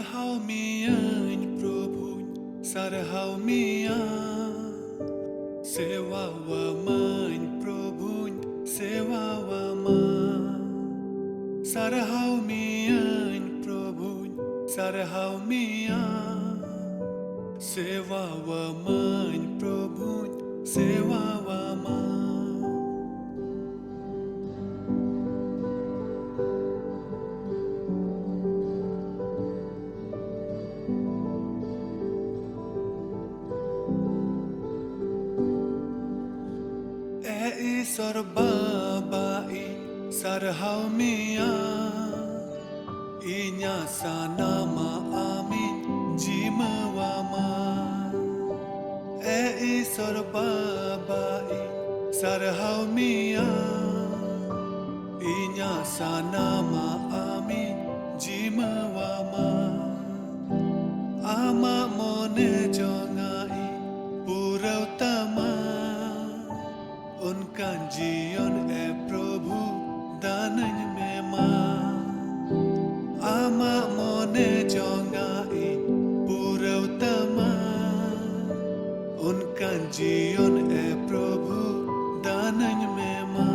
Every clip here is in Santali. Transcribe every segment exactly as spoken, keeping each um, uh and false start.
ᱥᱟᱨᱦᱟᱣ ᱢᱤᱭᱟᱹᱧ ᱯᱨᱚᱵᱷᱩᱧ, ᱥᱟᱨᱦᱟᱣ ᱢᱤᱭᱟ᱾ ᱥᱮᱣᱟᱣᱟᱢᱟᱹᱧ ᱯᱨᱚᱵᱷᱩᱧ, ᱥᱮᱣᱟᱣᱟᱢᱟ᱾ ᱥᱟᱨᱦᱟᱣ ᱢᱤᱭᱟᱹᱧ ᱯᱨᱚᱵᱷᱩᱧ, ᱥᱟᱨᱦᱟᱣ ᱢᱤᱭᱟ᱾ ᱥᱮᱣᱟᱣᱟᱢᱟᱹᱧ ᱯᱨᱚᱵᱷᱩᱧ, ᱥᱮᱣᱟᱣᱟᱢᱟ᱾ ᱮ ᱤᱥᱚᱨ ᱵᱟᱵᱟ ᱤᱧ ᱥᱟᱨᱦᱟᱣ ᱢᱮᱭᱟ, ᱤᱧᱟᱹᱜ ᱥᱟᱱᱟᱢᱟᱜ ᱟᱢᱤᱧ ᱡᱤᱢᱟᱹᱣᱟᱢᱟ᱾ ᱮ ᱤᱥᱚᱨ ᱵᱟᱵᱟ ᱤᱧ ᱥᱟᱨᱦᱟᱣ ᱢᱮᱭᱟ, ᱤᱧᱟᱹᱜ ᱥᱟᱱᱟᱢᱟᱜ ᱟᱢᱤᱧ ᱡᱤᱢᱟᱹᱣᱟᱢᱟ᱾ ᱟᱢᱟᱜ ᱢᱚᱱᱮ ᱡᱚᱝᱟᱜ ᱤᱧ ᱯᱩᱨᱟᱹᱣ ᱛᱟᱢᱟ, ᱚᱱᱠᱟᱱ ᱡᱤᱭᱚᱱ ᱮ ᱯᱨᱚᱵᱷᱩ ᱫᱟᱱᱟᱹᱧ ᱢᱮ ᱢᱟ᱾ ᱟᱢᱟᱜ ᱢᱚᱱᱮ ᱡᱚᱝᱟᱜ ᱤᱧ ᱯᱩᱨᱟᱹᱣ ᱛᱟᱢᱟ, ᱚᱱᱠᱟᱱ ᱡᱤᱭᱚᱱ ᱮ ᱯᱨᱚᱵᱷᱩ ᱫᱟᱱᱟᱹᱧ ᱢᱮ ᱢᱟ᱾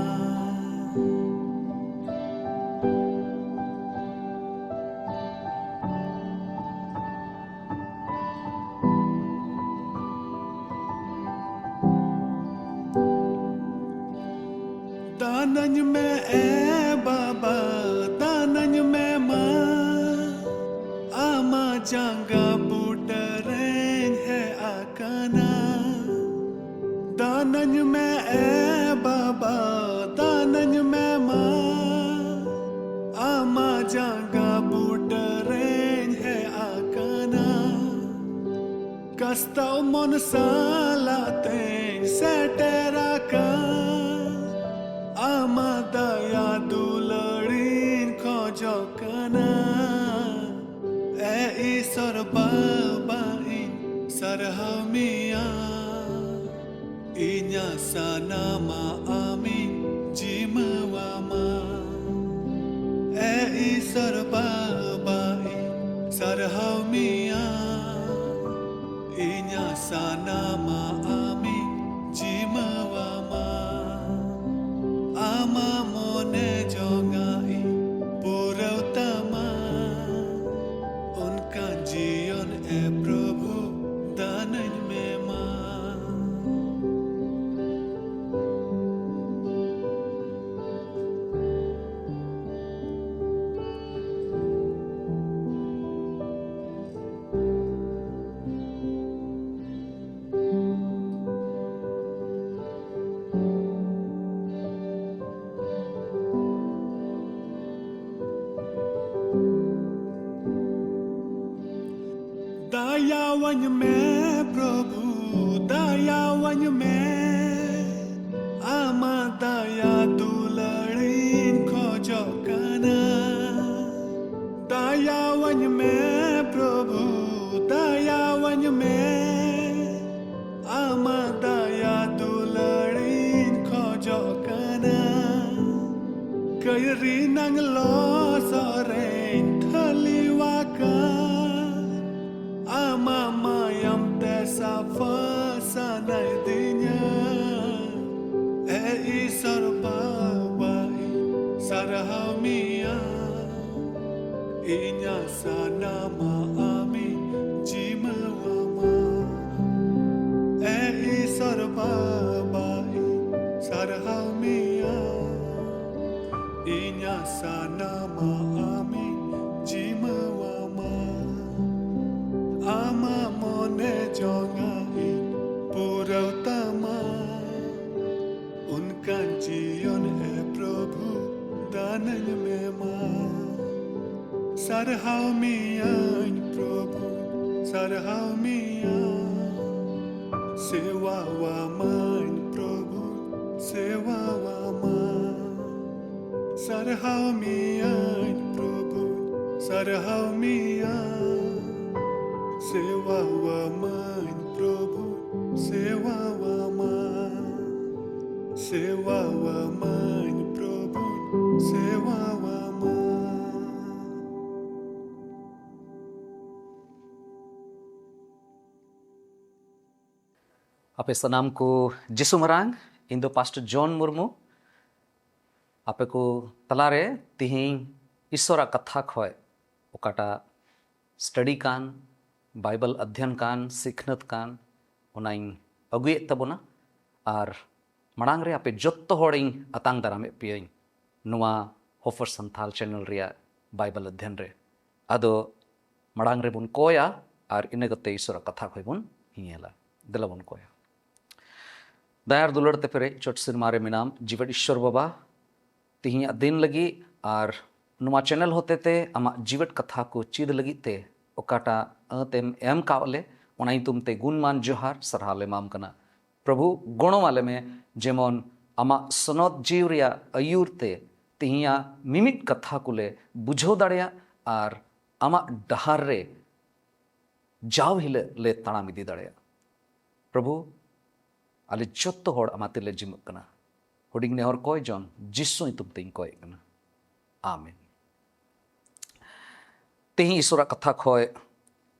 ᱫᱟᱱᱟᱹᱧ ᱢᱮ ᱮ ᱵᱟᱵᱟ, ᱫᱟᱱᱟᱹᱧ ᱢᱮ ᱢᱟ, ᱟᱢᱟᱜ ᱡᱟᱸᱜᱟ ᱵᱩᱴᱟᱹ ᱨᱮᱧ ᱦᱮᱡ ᱟᱠᱟᱱᱟ᱾ ᱫᱟᱱᱟᱹᱧ ᱢᱮ ᱮ ᱵᱟᱵᱟ, ᱫᱟᱱᱟᱹᱧ ᱢᱮ ᱢᱟ, ᱟᱢᱟᱜ ᱡᱟᱸᱜᱟ ᱵᱩᱴᱟᱹ ᱨᱮᱧ ᱦᱮᱡ ᱟᱠᱟᱱᱟ᱾ ᱠᱟᱥᱛᱟᱣ ᱢᱚᱱ ᱥᱟᱞᱟᱜ ᱛᱮᱧ ᱥᱮᱴᱮᱨ ᱟᱠᱟᱱ, ᱟᱢᱟᱜ ᱫᱟᱭᱟ ᱫᱩᱞᱟᱹᱲᱤᱧ ᱠᱷᱚᱡᱚᱜ ᱠᱟᱱᱟ᱾ ᱮ ᱤᱥᱚᱨ ᱵᱟᱵᱟ ᱤᱧ ᱥᱟᱨᱦᱟᱣ ᱢᱮᱭᱟ, ᱤᱧᱟᱹᱜ ᱥᱟᱱᱟᱢᱟᱜ ᱟᱢᱤᱧ ᱡᱤᱢᱟᱹᱣᱟᱢᱟ᱾ ᱮ ᱤᱥᱚᱨ ᱵᱟᱵᱟ ᱤᱧ ᱥᱟᱨ ᱥᱟᱨᱦᱟᱣ ᱢᱮᱭᱟ, ᱤᱧᱟᱹᱜ ᱥᱟᱱᱟᱢᱟᱜ ᱟᱢᱤᱧ ᱡᱤᱢᱟᱹᱣᱟᱢᱟ᱾ ᱟᱢᱟᱜ ᱢᱚᱱᱮ ᱡᱚᱝᱟᱜ ᱤᱧ ᱯᱩᱨᱟᱹᱣ ᱛᱟᱢᱟ᱾ ᱚᱱᱠᱟᱱ ᱡᱤᱭᱚᱱ ᱮ ᱯᱨᱚᱵᱷᱩ ᱫᱟᱱᱟᱹᱧ ᱢᱮ ᱢᱟ᱾ ᱫᱟᱭᱟᱣᱟᱹᱧ ᱢᱮ ᱯᱨᱚᱵᱷᱩ, ᱫᱟᱭᱟᱣᱟᱹᱧ ᱢᱮ᱾ ᱟᱢᱟᱜ ᱫᱟᱭᱟ ᱫᱩᱞᱟᱹᱲᱤᱧ ᱠᱷᱚᱡᱚᱜ ᱠᱟᱱᱟ᱾ ᱫᱟᱭᱟᱣᱟᱹᱧ ᱢᱮ ᱯᱨᱚᱵᱷᱩ, ᱫᱟᱭᱟᱣᱟᱹᱧ ᱢᱮ᱾ ᱟᱢᱟᱜ ᱫᱟᱭᱟ ᱫᱩᱞᱟᱹᱲᱤᱧ ᱠᱷᱚᱡᱚᱜ ᱠᱟᱱᱟ᱾ ᱠᱟᱹᱭᱨᱤ ᱱᱟᱝ ᱞᱚᱥᱚᱫ ᱨᱮᱧ ᱴᱷᱟᱹᱞᱤᱣᱟᱠᱟᱱ᱾ ᱟᱢᱟᱜ ᱢᱟᱭᱟᱢ ᱛᱮ ᱥᱟᱯᱷᱟ ᱥᱟᱱᱟᱭ ᱫᱤᱧᱟ᱾ ᱮ ᱤᱥᱚᱨ ᱵᱟᱵᱟ, ᱤᱧ ᱥᱟᱨᱦᱟᱣ ᱢᱮᱭᱟ᱾ ᱤᱧᱟᱹᱜ ᱥᱟᱱᱟᱢᱟᱜ ᱟᱢᱤᱧ ᱡᱤᱢᱟᱹᱣᱟᱢᱟ᱾ ᱮ ᱤᱥᱚᱨ ᱵᱟᱵᱟ, ᱤᱧ ᱥᱟᱨᱦᱟᱣ ᱢᱮᱭᱟ᱾ ᱤᱧᱟᱹᱜ ᱥᱟᱱᱟᱢᱟᱜ ᱟᱢᱤᱧ ᱡᱤᱢᱟᱹᱣᱟᱢᱟ᱾ ᱟᱢᱟᱜ ᱢᱚᱱᱮ ᱡᱚᱝᱟᱜ ᱤᱧ ᱯᱩᱨᱟᱹᱣ ᱛᱟᱢᱟ᱾ ᱚᱱᱠᱟᱱ ᱡᱤᱭᱚᱱ ᱮ ᱯᱨᱚᱵᱷᱩ ᱫᱟᱱᱟᱹᱧ ᱢᱮ ᱢᱟ᱾ ᱥᱟᱨᱦᱟᱣ ᱢᱮᱭᱟᱹᱧ ᱯᱨᱚᱵᱷᱩ, ᱥᱟᱨᱦᱟᱣ ᱢᱮᱭᱟ᱾ ᱥᱮᱣᱟᱣᱟᱢᱟᱹᱧ ᱯᱨᱚᱵᱷᱩ, ᱥᱮᱣᱟᱣᱟᱢᱟ᱾ ᱥᱟᱨᱦᱟᱣ ᱢᱮᱭᱟᱹᱧ ᱯᱨᱚᱵᱷᱩ, ᱥᱟᱨᱦᱟᱣ ᱢᱮᱭᱟ᱾ ᱥᱮᱣᱟᱣᱟᱢᱟᱹᱧ ᱯᱨᱚᱵᱷᱩ, ᱥᱮᱣᱟᱣᱟᱢᱟ᱾ ᱥᱮᱣᱟᱣᱟᱢᱟᱹᱧ ᱯᱨᱚᱵᱷᱩ, ᱥᱮᱣᱟᱣᱟᱢᱟ᱾ ᱟᱯᱮ ᱥᱟᱱᱟᱢ ᱠᱚ ᱡᱤᱥᱩ ᱢᱟᱨᱟᱝ, ᱤᱧ ᱫᱚ ᱯᱟᱥᱴᱚᱨ ᱡᱚᱱ ᱢᱩᱨᱢᱩ᱾ ᱟᱯᱮ ᱠᱚ ᱛᱟᱞᱟᱨᱮ ᱛᱤᱦᱤᱧ ᱤᱥᱚᱨᱟᱜ ᱠᱟᱛᱷᱟ ᱠᱷᱚᱡ ᱚᱠᱟᱴᱟᱜ ᱥᱴᱟᱰᱤ ᱠᱟᱱ, ᱵᱟᱭᱵᱮᱞ ᱚᱫᱷᱭᱚᱱ ᱠᱟᱱ, ᱥᱤᱠᱷᱱᱟᱹᱛ ᱠᱟᱱ, ᱚᱱᱟᱧ ᱟᱹᱜᱩᱭᱮᱫ ᱛᱟᱵᱚᱱᱟ᱾ ᱟᱨ ᱢᱟᱲᱟᱝ ᱨᱮ ᱟᱯᱮ ᱡᱚᱛᱚ ᱦᱚᱲᱤᱧ ᱟᱛᱟᱝ ᱫᱟᱨᱟᱢᱮᱫ ᱯᱮᱭᱟᱹᱧ ᱱᱚᱣᱟ ᱦᱚᱯᱚᱨ ᱥᱟᱱᱛᱷᱟᱞ ᱪᱮᱱᱮᱞ ᱨᱮᱭᱟᱜ ᱵᱟᱭᱵᱮᱞ ᱚᱫᱷᱭᱚᱱ ᱨᱮ᱾ ᱟᱫᱚ ᱢᱟᱲᱟᱝ ᱨᱮᱵᱚᱱ ᱠᱚᱭᱟ ᱟᱨ ᱤᱱᱟᱹ ᱠᱟᱛᱮ ᱤᱥᱚᱨᱟᱜ ᱠᱟᱛᱷᱟ ᱠᱷᱚᱡ ᱵᱚᱱ ᱧᱮᱞᱟ᱾ ᱫᱮᱞᱟ ᱵᱚᱱ ᱠᱚᱭᱟ᱾ ᱫᱟᱭᱟᱨ ᱫᱩᱞᱟᱹᱲ ᱛᱮ ᱯᱮᱨᱮᱡ ᱪᱚᱴ ᱥᱮᱨᱢᱟ ᱨᱮ ᱢᱮᱱᱟᱢ ᱡᱤᱣᱮᱫ ᱤᱥᱚᱨ ᱵᱟᱵᱟ, ᱛᱤᱦᱤᱧᱟᱜ ᱫᱤᱱ ᱞᱟᱹᱜᱤᱫ ᱟᱨ ᱱᱚᱣᱟ ᱪᱮᱱᱮᱞ ᱦᱚᱛᱮ ᱛᱮ ᱟᱢᱟᱜ ᱡᱤᱣᱮᱫ ᱠᱟᱛᱷᱟ ᱠᱚ ᱪᱮᱫ ᱞᱟᱹᱜᱤᱫ ᱛᱮ ᱚᱠᱟᱴᱟᱜ ᱟᱹᱛ ᱮᱢ ᱮᱢ ᱠᱟᱣ ᱞᱮ, ᱚᱱᱟ ᱧᱩᱛᱩᱢ ᱛᱮ ᱜᱩᱱᱢᱟᱱ ᱡᱚᱦᱟᱨ ᱥᱟᱨᱦᱟᱣ ᱞᱮ ᱮᱢᱟᱢ ᱠᱟᱱᱟ᱾ ᱯᱨᱚᱵᱷᱩ, ᱜᱚᱲᱚ ᱟᱞᱮ ᱢᱮ, ᱡᱮᱢᱚᱱ ᱟᱢᱟᱜ ᱥᱚᱱᱚᱛ ᱡᱤᱣᱤ ᱨᱮᱭᱟᱜ ᱟᱹᱭᱩᱨ ᱛᱮ ᱛᱤᱦᱤᱧᱟᱜ ᱢᱤᱢᱤᱫ ᱠᱟᱛᱷᱟ ᱠᱚᱞᱮ ᱵᱩᱡᱷᱟᱹᱣ ᱫᱟᱲᱮᱭᱟᱜ ᱟᱨ ᱟᱢᱟᱜ ᱰᱟᱦᱟᱨ ᱨᱮ ᱡᱟᱣ ᱦᱤᱞᱳᱜ ᱞᱮ ᱛᱟᱲᱟᱢ ᱤᱫᱤ ᱫᱟᱲᱮᱭᱟᱜ᱾ ᱯᱨᱚᱵᱷᱩ, ᱟᱞᱮ ᱡᱚᱛᱚ ᱦᱚᱲ ᱟᱢᱟᱜ ᱛᱤᱨᱮᱞᱮ ᱡᱤᱢᱟᱹᱜ ᱠᱟᱱᱟ᱾ ᱦᱩᱰᱤᱧ ᱱᱮᱦᱚᱨ ᱠᱚᱭ ᱡᱚᱱ ᱡᱤᱥᱩ ᱧᱩᱛᱩᱢ ᱛᱮᱧ ᱠᱚᱭᱮᱫ ᱠᱟᱱᱟ᱾ ᱟᱢᱮᱱ᱾ ᱛᱮᱦᱮᱧ ᱤᱥᱚᱨᱟᱜ ᱠᱟᱛᱷᱟ ᱠᱷᱚᱡ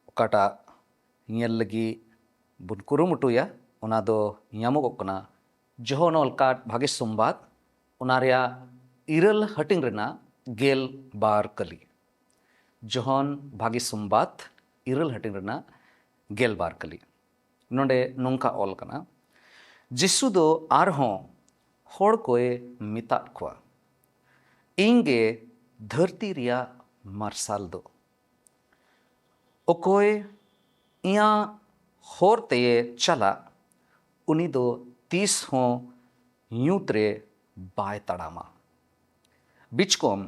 ᱚᱠᱟᱴᱟᱜ ᱧᱮᱞ ᱞᱟᱹᱜᱤᱫ ᱵᱚᱱ ᱠᱩᱨᱩᱢᱩᱴᱩᱭᱟ, ᱚᱱᱟ ᱫᱚ ᱧᱟᱢᱚᱜᱚᱜ ᱠᱟᱱᱟ ᱡᱚᱦᱚᱱ ᱚᱞ ᱠᱟᱨᱰ ᱵᱷᱟᱜᱮ ᱥᱚᱢᱵᱟᱫ, ᱚᱱᱟ ᱨᱮᱭᱟᱜ ᱤᱨᱟᱹᱞ ᱦᱟᱹᱴᱤᱧ ᱨᱮᱱᱟᱜ ᱜᱮᱞ ᱵᱟᱨ ᱠᱟᱹᱞᱤ᱾ ᱡᱚᱦᱚᱱ ᱵᱷᱟᱜᱮ ᱥᱚᱢᱵᱟᱫ, ᱤᱨᱟᱹᱞ ᱦᱟᱹᱴᱤᱧ ᱨᱮᱱᱟᱜ ᱜᱮᱞ ᱵᱟᱨ ᱠᱟᱹᱞᱤ᱾ ᱱᱚᱰᱮ ᱱᱚᱝᱠᱟ ᱚᱞ ᱠᱟᱱᱟ, ᱡᱤᱥᱩ ᱫᱚ ᱟᱨᱦᱚᱸ ᱦᱚᱲ ᱠᱚᱭ ᱢᱮᱛᱟᱫ ᱠᱚᱣᱟ, "ᱤᱧ ᱜᱮ ᱫᱷᱟᱹᱨᱛᱤ ᱨᱮᱭᱟᱜ ᱢᱟᱨᱥᱟᱞ ᱫᱚ᱾ ᱚᱠᱚᱭ ᱤᱧᱟᱹᱜ ᱦᱚᱨ ᱛᱮᱭᱮ ᱪᱟᱞᱟᱜ, ᱩᱱᱤ ᱫᱚ ᱛᱤᱥ ᱦᱚᱸ ᱧᱩᱛ ᱨᱮ ᱵᱟᱭ ᱛᱟᱲᱟᱢᱟ, ᱵᱤᱪᱠᱚᱢ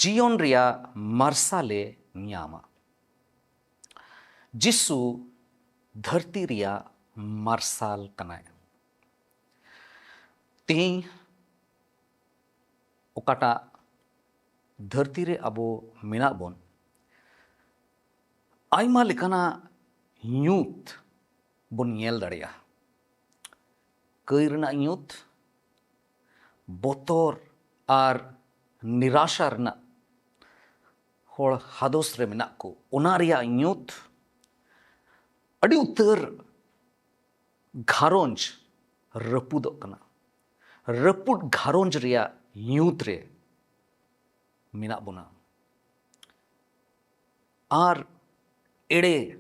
ᱡᱤᱭᱚᱱ ᱨᱮᱭᱟᱜ ᱢᱟᱨᱥᱟᱞᱮ ᱧᱟᱢᱟ᱾" ᱡᱤᱥᱩ ᱫᱷᱟᱹᱨᱛᱤ ᱨᱮᱭᱟᱜ ᱢᱟᱨᱥᱟᱞ ᱠᱟᱱᱟᱭ᱾ ᱛᱮᱦᱮᱧ ᱚᱠᱟᱴᱟᱜ ᱫᱷᱟᱹᱨᱛᱤ ᱨᱮ ᱟᱵᱚ ᱢᱮᱱᱟᱜ ᱵᱚᱱ, ᱟᱭᱢᱟ ᱞᱮᱠᱟᱱᱟᱜ ᱧᱩᱛ ᱵᱚᱱ ᱧᱮᱞ ᱫᱟᱲᱮᱭᱟᱜᱼᱟ᱾ ᱠᱟᱹᱭ ᱨᱮᱱᱟᱜ ᱧᱩᱛ, ᱵᱚᱛᱚᱨ ᱟᱨ ᱱᱤᱨᱟᱥᱟ ᱨᱮᱱᱟᱜ, ᱦᱚᱲ ᱦᱟᱫᱚᱥ ᱨᱮ ᱢᱮᱱᱟᱜ ᱠᱚ, ᱚᱱᱟ ᱨᱮᱭᱟᱜ ᱧᱩᱛ, ᱟᱹᱰᱤ ᱩᱛᱟᱹᱨ ᱜᱷᱟᱨᱚᱸᱡᱽ ᱨᱟᱹᱯᱩᱫᱚᱜ ᱠᱟᱱᱟ᱾ ᱨᱟᱹᱯᱩᱫ ᱜᱷᱟᱨᱚᱸᱡᱽ ᱨᱮᱭᱟᱜ ᱧᱩᱛ ᱨᱮ ᱢᱮᱱᱟᱜ ᱵᱚᱱᱟ᱾ ᱟᱨ ᱮᱲᱮ,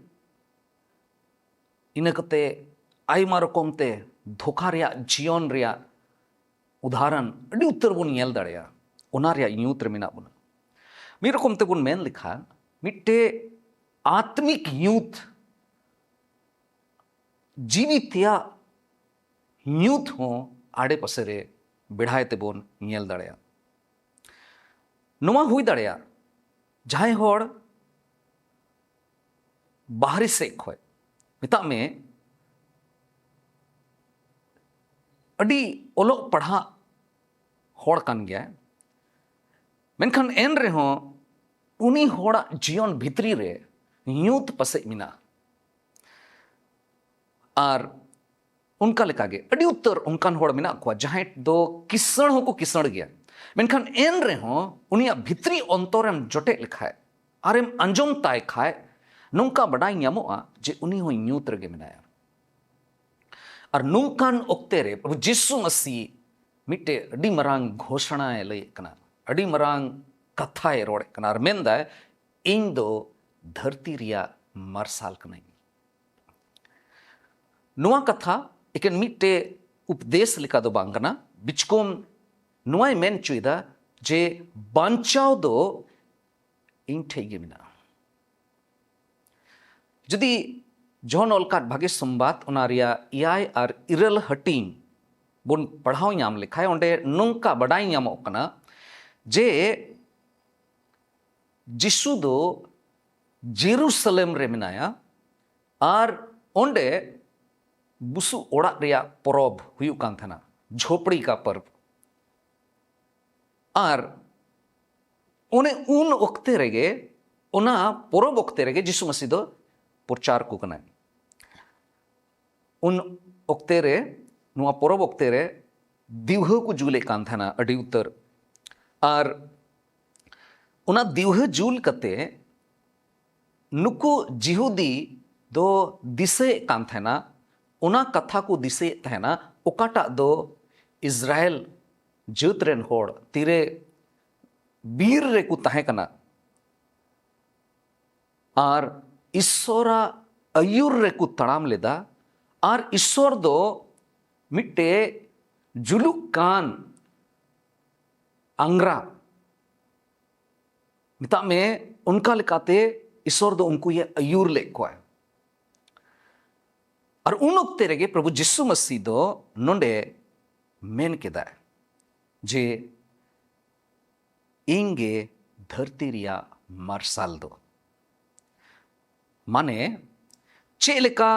ᱤᱱᱟᱹ ᱠᱟᱛᱮ ᱟᱭᱢᱟ ᱨᱚᱠᱚᱢ ᱛᱮ ᱫᱷᱳᱠᱟ ᱨᱮᱭᱟᱜ ᱡᱤᱭᱚᱱ ᱨᱮᱭᱟᱜ ᱩᱫᱟᱦᱚᱨᱚᱱ ᱟᱹᱰᱤ ᱩᱛᱟᱹᱨ ᱵᱚᱱ ᱧᱮᱞ ᱫᱟᱲᱮᱭᱟᱜᱼᱟ᱾ ᱚᱱᱟ ᱨᱮᱭᱟᱜ ᱧᱩᱛ ᱨᱮ ᱢᱮᱱᱟᱜ ᱵᱚᱱᱟ᱾ ᱢᱤᱫ ᱨᱚᱠᱚᱢ ᱛᱮᱵᱚᱱ ᱢᱮᱱ ᱞᱮᱠᱷᱟᱱ, ᱢᱤᱫᱴᱮᱡ ᱟᱛᱢᱤᱠ ᱧᱩᱛ, ᱡᱤᱣᱤ ᱛᱮᱭᱟᱜ ᱧᱩᱛ ᱦᱚᱸ ᱟᱰᱮᱯᱟᱥᱮ ᱨᱮ ᱵᱮᱲᱦᱟᱭ ᱛᱮᱵᱚᱱ ᱧᱮᱞ ᱫᱟᱲᱮᱭᱟᱜᱼᱟ᱾ ᱱᱚᱣᱟ ᱦᱩᱭ ᱫᱟᱲᱮᱭᱟᱜᱼᱟ, ᱡᱟᱦᱟᱸᱭ ᱦᱚᱲ ᱵᱟᱦᱨᱮ ᱥᱮᱫ ᱠᱷᱚᱱ, ᱢᱮᱛᱟᱜ ᱢᱮ, ᱟᱹᱰᱤ ᱚᱞᱚᱜ ᱯᱟᱲᱦᱟᱜ ᱦᱚᱲ ᱠᱟᱱ ᱜᱮᱭᱟᱭ, ᱢᱮᱱᱠᱷᱟᱱ ᱮᱱ ᱨᱮᱦᱚᱸ ᱩᱱᱤ ᱦᱚᱲᱟᱜ ᱡᱤᱭᱚᱱ ᱵᱷᱤᱛᱨᱤ ᱨᱮ ᱧᱩᱛ ᱯᱟᱥᱮᱡ ᱢᱮᱱᱟᱜᱼᱟ᱾ ᱟᱨ ᱚᱱᱠᱟ ᱞᱮᱠᱟᱜᱮ ᱟᱹᱰᱤ ᱩᱛᱟᱹᱨ ᱚᱱᱠᱟᱱ ᱦᱚᱲ ᱢᱮᱱᱟᱜ ᱠᱚᱣᱟ, ᱡᱟᱦᱟᱸᱭ ᱫᱚ ᱠᱤᱥᱟᱹᱬ ᱦᱚᱸᱠᱚ ᱠᱤᱥᱟᱹᱬ ᱜᱮᱭᱟ, ᱢᱮᱱᱠᱷᱟᱱ ᱮᱱ ᱨᱮᱦᱚᱸ ᱩᱱᱤᱭᱟᱜ ᱵᱷᱤᱛᱨᱤ ᱚᱱᱛᱚᱨᱮᱢ ᱡᱚᱴᱮᱫ ᱞᱮᱠᱷᱟᱡ ᱟᱨᱮᱢ ᱟᱸᱡᱚᱢ ᱛᱟᱭ ᱠᱷᱟᱡ, ᱱᱚᱝᱠᱟ ᱵᱟᱰᱟᱭ ᱧᱟᱢᱚᱜᱼᱟ ᱡᱮ ᱩᱱᱤ ᱦᱚᱸ ᱧᱩᱛ ᱨᱮᱜᱮ ᱢᱮᱱᱟᱭᱟ᱾ ᱟᱨ ᱱᱚᱝᱠᱟᱱ ᱚᱠᱛᱮ ᱨᱮ ᱯᱨᱚᱵᱷᱩ ᱡᱤᱥᱩ ᱢᱟᱹᱥᱤ ᱢᱤᱫᱴᱮᱡ ᱟᱹᱰᱤ ᱢᱟᱨᱟᱝ ᱜᱷᱳᱥᱚᱱᱟᱭ ᱞᱟᱹᱭᱮᱫ ᱠᱟᱱᱟ, ᱟᱹᱰᱤ ᱢᱟᱨᱟᱝ ᱠᱟᱛᱷᱟᱭ ᱨᱚᱲᱮᱫ ᱠᱟᱱᱟ ᱟᱨ ᱢᱮᱱᱫᱟᱭ, "ᱤᱧ ᱫᱚ ᱫᱷᱟᱹᱨᱛᱤ ᱨᱮᱭᱟᱜ ᱢᱟᱨᱥᱟᱞ ᱠᱟᱹᱱᱟᱹᱧ᱾" ᱱᱚᱣᱟ ᱠᱟᱛᱷᱟ ᱮᱠᱮᱱ ᱢᱤᱫᱴᱮᱡ ᱩᱯᱫᱮᱥ ᱞᱮᱠᱟ ᱫᱚ ᱵᱟᱝ ᱠᱟᱱᱟ, ᱵᱤᱪᱠᱚᱢ ᱱᱚᱣᱟᱭ ᱢᱮᱱ ᱦᱚᱪᱚᱭᱮᱫᱟ ᱡᱮ ᱵᱟᱧᱪᱟᱣ ᱫᱚ ᱤᱧ ᱴᱷᱮᱡ ᱜᱮ ᱢᱮᱱᱟᱜᱼᱟ᱾ ᱡᱩᱫᱤ ᱡᱚᱦᱚᱱ ᱚᱞᱠᱟᱫ ᱵᱷᱟᱜᱮ ᱥᱚᱢᱵᱟᱫ ᱚᱱᱟ ᱨᱮᱭᱟᱜ ᱮᱭᱟᱭ ᱟᱨ ᱤᱨᱟᱹᱞ ᱦᱟᱹᱴᱤᱧ ᱵᱚᱱ ᱯᱟᱲᱦᱟᱣ ᱧᱟᱢ ᱞᱮᱠᱷᱟᱡ, ᱚᱸᱰᱮ ᱱᱚᱝᱠᱟ ᱵᱟᱰᱟᱭ ᱧᱟᱢᱚᱜ ᱠᱟᱱᱟ ᱡᱮ ᱡᱤᱥᱩ ᱫᱚ ᱡᱮᱨᱩᱥᱟᱞᱮᱢ ᱨᱮ ᱢᱮᱱᱟᱭᱟ ᱟᱨ ᱚᱸᱰᱮ ᱵᱩᱥᱩᱵ ᱚᱲᱟᱜ ᱨᱮᱭᱟᱜ ᱯᱚᱨᱚᱵᱽ ᱦᱩᱭᱩᱜ ᱠᱟᱱ ᱛᱟᱦᱮᱱᱟ, ᱡᱷᱚᱯᱲᱤ ᱠᱟ ᱯᱚᱨᱚᱵᱽ᱾ ᱟᱨ ᱚᱱᱮ ᱩᱱ ᱚᱠᱛᱮ ᱨᱮᱜᱮ, ᱚᱱᱟ ᱯᱚᱨᱚᱵᱽ ᱚᱠᱛᱮ ᱨᱮᱜᱮ ᱡᱤᱥᱩ ᱢᱟᱹᱥᱤ ᱫᱚ ᱯᱨᱚᱪᱟᱨ ᱠᱚ ᱠᱟᱱᱟᱭ᱾ ᱩᱱ ᱚᱠᱛᱮ ᱨᱮ, ᱱᱚᱣᱟ ᱯᱚᱨᱚᱵᱽ ᱚᱠᱛᱮ ᱨᱮ ᱫᱤᱣᱦᱟᱹ ᱠᱚ ᱡᱩᱞᱮᱫ ᱠᱟᱱ ᱛᱟᱦᱮᱱᱟ ᱟᱹᱰᱤ ᱩᱛᱟᱹᱨ᱾ ᱟᱨ ᱚᱱᱟ ᱫᱤᱣᱦᱟᱹ ᱡᱩᱞ ᱠᱟᱛᱮ ᱱᱩᱠᱩ ᱡᱤᱦᱩᱫᱤ ᱫᱚ ᱫᱤᱥᱟᱹᱭᱮᱫ ᱠᱟᱱ ᱛᱟᱦᱮᱱᱟ, ᱚᱱᱟ ᱠᱟᱛᱷᱟ ᱠᱚ ᱫᱤᱥᱟᱹᱭᱮᱫ ᱛᱟᱦᱮᱱᱟ, ᱚᱠᱟᱴᱟᱜ ᱫᱚ ᱤᱥᱨᱟᱭᱮᱞ ᱡᱟᱹᱛ ᱨᱮᱱ ᱦᱚᱲ ᱛᱤᱨᱮ ᱵᱤᱨ ᱨᱮᱠᱚ ᱛᱟᱦᱮᱸ ᱠᱟᱱᱟ ᱟᱨ ᱤᱥᱥᱚᱨᱟᱜ ᱟᱹᱭᱩᱨ ᱨᱮᱠᱚ ᱛᱟᱲᱟᱢ ᱞᱮᱫᱟ, ᱟᱨ ᱤᱥᱥᱚᱨ ᱫᱚ ᱢᱤᱫᱴᱮᱡ ᱡᱩᱞᱩᱜ ᱠᱟᱱ ᱟᱝᱜᱽᱨᱟ, ᱢᱮᱛᱟᱜ ᱢᱮ, ᱚᱱᱠᱟ ᱞᱮᱠᱟᱛᱮ ᱤᱥᱥᱚᱨ ᱫᱚ ᱩᱱᱠᱩᱭ ᱟᱹᱭᱩᱨ ᱞᱮᱫ ᱠᱚᱣᱟ᱾ ᱟᱨ ᱩᱱ ᱚᱠᱛᱮ ᱨᱮᱜᱮ ᱯᱨᱚᱵᱷᱩ ᱡᱤᱥᱩ ᱢᱟᱹᱥᱤ ᱫᱚ ᱱᱚᱰᱮ ᱢᱮᱱ ᱠᱮᱫᱟᱭ ᱡᱮ, "ᱤᱧ ᱜᱮ ᱫᱷᱟᱹᱨᱛᱤ ᱨᱮᱭᱟᱜ ᱢᱟᱨᱥᱟᱞ ᱫᱚ᱾" ᱢᱟᱱᱮ, ᱪᱮᱫ ᱞᱮᱠᱟ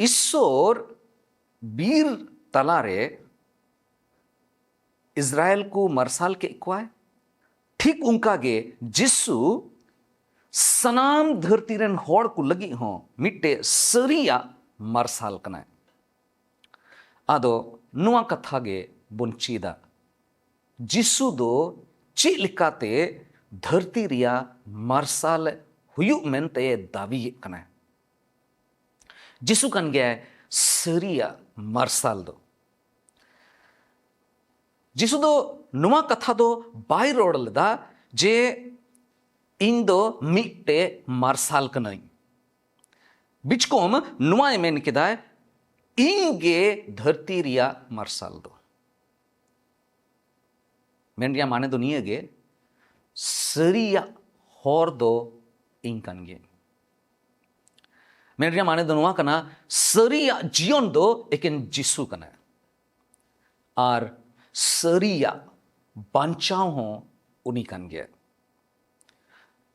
ᱤᱥᱥᱚᱨ ᱵᱤᱨ ᱛᱟᱞᱟᱨᱮ ᱤᱥᱨᱟᱭᱮᱞ ᱠᱚ ᱢᱟᱨᱥᱟᱞ ᱠᱮᱫ ᱠᱚᱣᱟᱭ, ᱴᱷᱤᱠ ᱚᱱᱠᱟ ᱜᱮ ᱡᱤᱥᱩ ᱥᱟᱱᱟᱢ ᱫᱷᱟᱹᱨᱛᱤ ᱨᱮᱱ ᱦᱚᱲ ᱠᱚ ᱞᱟᱹᱜᱤᱫ ᱦᱚᱸ ᱢᱤᱫᱴᱮᱡ ᱥᱟᱹᱨᱤᱭᱟᱜ ᱢᱟᱨᱥᱟᱞ ᱠᱟᱱᱟᱭ᱾ ᱟᱫᱚ ᱱᱚᱣᱟ ᱠᱟᱛᱷᱟ ᱜᱮ ᱵᱚᱱ ᱪᱮᱫᱟ, ᱡᱤᱥᱩ ᱫᱚ ᱪᱮᱫ ᱞᱮᱠᱟᱛᱮ ᱫᱷᱟᱹᱨᱛᱤ ᱨᱮᱭᱟᱜ ᱢᱟᱨᱥᱟᱞ ᱦᱩᱭᱩᱜ ᱢᱮᱱᱛᱮ ᱫᱟᱹᱵᱤᱭᱮᱫ ᱠᱟᱱᱟᱭ? ᱡᱤᱥᱩ ᱠᱟᱱ ᱜᱮᱭᱟᱭ ᱥᱟᱹᱨᱤᱭᱟᱜ ᱢᱟᱨᱥᱟᱞ ᱫᱚ᱾ ᱡᱤᱥᱩ ᱫᱚ ᱱᱚᱣᱟ ᱠᱟᱛᱷᱟ ᱫᱚ ᱵᱟᱭ ᱨᱚᱲ ᱞᱮᱫᱟ ᱡᱮ, "ᱤᱧ ᱫᱚ ᱢᱤᱫᱴᱮᱡ ᱢᱟᱨᱥᱟᱞ ᱠᱟᱹᱱᱟᱹᱧ᱾" ᱵᱤᱪᱠᱚᱢ ᱱᱚᱣᱟᱭ ᱢᱮᱱ ᱠᱮᱫᱟᱭ, "ᱤᱧ ᱜᱮ ᱫᱷᱟᱹᱨᱛᱤ ᱨᱮᱭᱟᱜ ᱢᱟᱨᱥᱟᱞ ᱫᱚ᱾" ᱢᱮᱱ ᱨᱮᱭᱟᱜ ᱢᱟᱱᱮ ᱫᱚ ᱱᱤᱭᱟᱹ ᱜᱮ, ᱥᱟᱹᱨᱤᱭᱟᱜ ᱦᱚᱨ ᱫᱚ ᱤᱧ ᱠᱟᱱ ᱜᱤᱭᱟᱹᱧ᱾ ᱢᱮᱱ ᱨᱮᱭᱟᱜ ᱢᱟᱱᱮ ᱫᱚ ᱱᱚᱣᱟ ᱠᱟᱱᱟ, ᱥᱟᱹᱨᱤᱭᱟᱜ ᱡᱤᱭᱚᱱ ᱫᱚ ᱮᱠᱮᱱ ᱡᱤᱥᱩ ᱠᱟᱱᱟᱭ, ᱟᱨ ᱥᱟᱹᱨᱤᱭᱟᱜ ᱵᱟᱧᱪᱟᱣ ᱦᱚᱸ ᱩᱱᱤ ᱠᱟᱱ ᱜᱮᱭᱟᱭ᱾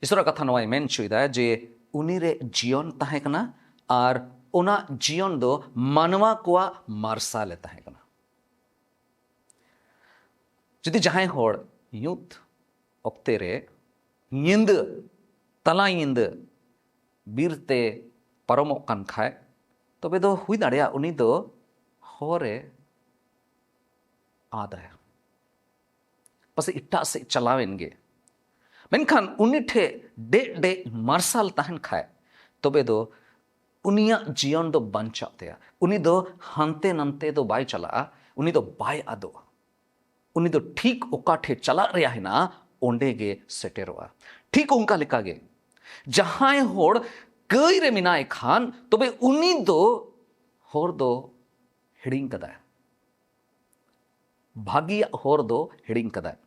ᱤᱥᱚᱨᱟᱜ ᱠᱟᱛᱷᱟ ᱱᱚᱣᱟᱭ ᱢᱮᱱ ᱦᱚᱪᱚᱭᱮᱫᱟ ᱡᱮ ᱩᱱᱤ ᱨᱮ ᱡᱤᱭᱚᱱ ᱛᱟᱦᱮᱸ ᱠᱟᱱᱟ, ᱟᱨ ᱚᱱᱟ ᱡᱤᱭᱚᱱ ᱫᱚ ᱢᱟᱱᱣᱟ ᱠᱚᱣᱟᱜ ᱢᱟᱨᱥᱟᱞ ᱮ ᱛᱟᱦᱮᱸ ᱠᱟᱱᱟ᱾ ᱡᱩᱫᱤ ᱡᱟᱦᱟᱸᱭ ᱦᱚᱲ ᱧᱩᱛ ᱚᱠᱛᱮ ᱨᱮ, ᱧᱤᱫᱟᱹ, ᱛᱟᱞᱟ ᱧᱤᱫᱟᱹ ᱵᱤᱨ ᱛᱮ ᱯᱟᱨᱚᱢᱚᱜ ᱠᱟᱱ ᱠᱷᱟᱡ, ᱛᱚᱵᱮ ᱫᱚ ᱦᱩᱭ ᱫᱟᱲᱮᱭᱟᱜᱼᱟ ᱩᱱᱤ ᱫᱚ ᱦᱚᱨ ᱮ ᱟᱫᱟᱭ᱾ ᱯᱟᱥᱮᱡ ᱮᱴᱟᱜ ᱥᱮᱫ ᱪᱟᱞᱟᱣᱮᱱ ᱜᱮ᱾ ᱢᱮᱱᱠᱷᱟᱱ ᱩᱱᱤ ᱴᱷᱮᱡ ᱰᱮᱡ ᱰᱮᱡ ᱢᱟᱨᱥᱟᱞ ᱛᱟᱦᱮᱱ ᱠᱷᱟᱡ, ᱛᱚᱵᱮ ᱫᱚ ᱩᱱᱤᱭᱟᱜ ᱡᱤᱭᱚᱱ ᱫᱚ ᱵᱟᱧᱪᱟᱜ ᱛᱟᱭᱟ᱾ ᱩᱱᱤ ᱫᱚ ᱦᱟᱱᱛᱮ ᱱᱟᱱᱛᱮ ᱫᱚ ᱵᱟᱭ ᱪᱟᱞᱟᱜᱼᱟ, ᱩᱱᱤ ᱫᱚ ᱵᱟᱭ ᱟᱫᱚᱜᱼᱟ᱾ ᱩᱱᱤ ᱫᱚ ᱴᱷᱤᱠ ᱚᱠᱟ ᱴᱷᱮᱡ ᱪᱟᱞᱟᱜ ᱨᱮᱭᱟᱜ ᱦᱮᱱᱟᱜᱼᱟ, ᱚᱸᱰᱮ ᱜᱮ ᱥᱮᱴᱮᱨᱚᱜᱼᱟ᱾ ᱴᱷᱤᱠ ᱚᱱᱠᱟ ᱞᱮᱠᱟᱜᱮ ᱡᱟᱦᱟᱸᱭ ᱦᱚᱲ ᱠᱟᱹᱭ ᱨᱮ ᱢᱮᱱᱟᱭ ᱠᱷᱟᱱ, ᱛᱚᱵᱮ ᱩᱱᱤ ᱫᱚ ᱦᱚᱨ ᱫᱚ ᱦᱤᱲᱤᱧ ᱠᱟᱫᱟᱭ᱾ ᱵᱷᱟᱹᱜᱤᱭᱟᱜ ᱦᱚᱨ ᱫᱚ ᱦᱤᱲᱤᱧ ᱠᱟᱫᱟᱭ᱾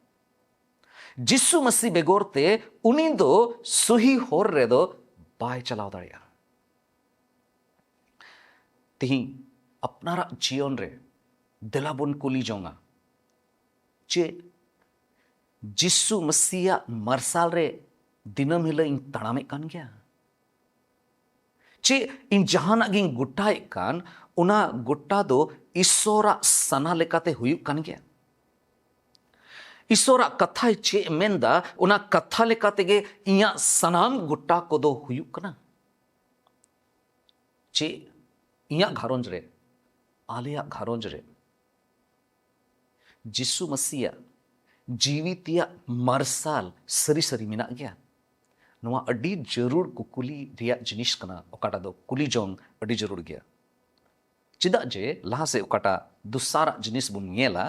ᱡᱤᱥᱩ ᱢᱟᱹᱥᱤ ᱵᱮᱜᱚᱨ ᱛᱮ ᱩᱱᱤ ᱫᱚ ᱥᱚᱦᱤ ᱦᱚᱨ ᱨᱮᱫᱚ ᱵᱟᱭ ᱪᱟᱞᱟᱣ ᱫᱟᱲᱮᱭᱟᱜᱼᱟ᱾ ᱛᱤᱦᱤᱧ ᱟᱯᱱᱟᱨᱟᱜ ᱡᱤᱭᱚᱱ ᱨᱮ ᱫᱮᱞᱟ ᱵᱚᱱ ᱠᱩᱞᱤ ᱡᱚᱝᱟ, ᱪᱮᱫ ᱡᱤᱥᱩ ᱢᱟᱹᱥᱤᱭᱟᱜ ᱢᱟᱨᱥᱟᱞ ᱨᱮ ᱫᱤᱱᱟᱹᱢ ᱦᱤᱞᱳᱜ ᱤᱧ ᱛᱟᱲᱟᱢᱮᱫ ᱠᱟᱱ ᱜᱮᱭᱟ? ᱪᱮᱫ ᱤᱧ ᱡᱟᱦᱟᱱᱟᱜ ᱜᱤᱧ ᱜᱚᱴᱟᱭᱮᱫ ᱠᱟᱱ, ᱚᱱᱟ ᱜᱚᱴᱟ ᱫᱚ ᱤᱥᱚᱨᱟᱜ ᱥᱟᱱᱟ ᱞᱮᱠᱟᱛᱮ ᱦᱩᱭᱩᱜ ᱠᱟᱱ ᱜᱮᱭᱟ? ᱤᱥᱚᱨᱟᱜ ᱠᱟᱛᱷᱟᱭ ᱪᱮᱫ ᱢᱮᱱᱫᱟ, ᱚᱱᱟ ᱠᱟᱛᱷᱟ ᱞᱮᱠᱟ ᱛᱮᱜᱮ ᱤᱧᱟᱹᱜ ᱥᱟᱱᱟᱢ ᱜᱚᱴᱟ ᱠᱚᱫᱚ ᱦᱩᱭᱩᱜ ᱠᱟᱱᱟ? ᱪᱮᱫ ᱤᱧᱟᱹᱜ ᱜᱷᱟᱨᱚᱸᱡᱽ ᱨᱮ, ᱟᱞᱮᱭᱟᱜ ᱜᱷᱟᱨᱚᱸᱡᱽ ᱨᱮ ᱡᱤᱥᱩ ᱢᱟᱹᱥᱤᱭᱟᱜ ᱡᱤᱣᱤ ᱛᱮᱭᱟᱜ ᱢᱟᱨᱥᱟᱞ ᱥᱟᱹᱨᱤ ᱥᱟᱹᱨᱤ ᱢᱮᱱᱟᱜ ᱜᱮᱭᱟ? ᱱᱚᱣᱟ ᱟᱹᱰᱤ ᱡᱟᱹᱨᱩᱲ ᱠᱩᱠᱞᱤ ᱨᱮᱭᱟᱜ ᱡᱤᱱᱤᱥ ᱠᱟᱱᱟ, ᱚᱠᱟᱴᱟᱜ ᱫᱚ ᱠᱩᱞᱤ ᱡᱚᱝ ᱟᱹᱰᱤ ᱡᱟᱹᱨᱩᱲ ᱜᱮᱭᱟ᱾ ᱪᱮᱫᱟᱜ ᱡᱮ ᱞᱟᱦᱟ ᱥᱮᱫ ᱚᱠᱟᱴᱟᱜ ᱫᱚᱥᱟᱨᱟᱜ ᱡᱤᱱᱤᱥ ᱵᱚᱱ ᱧᱮᱞᱟ,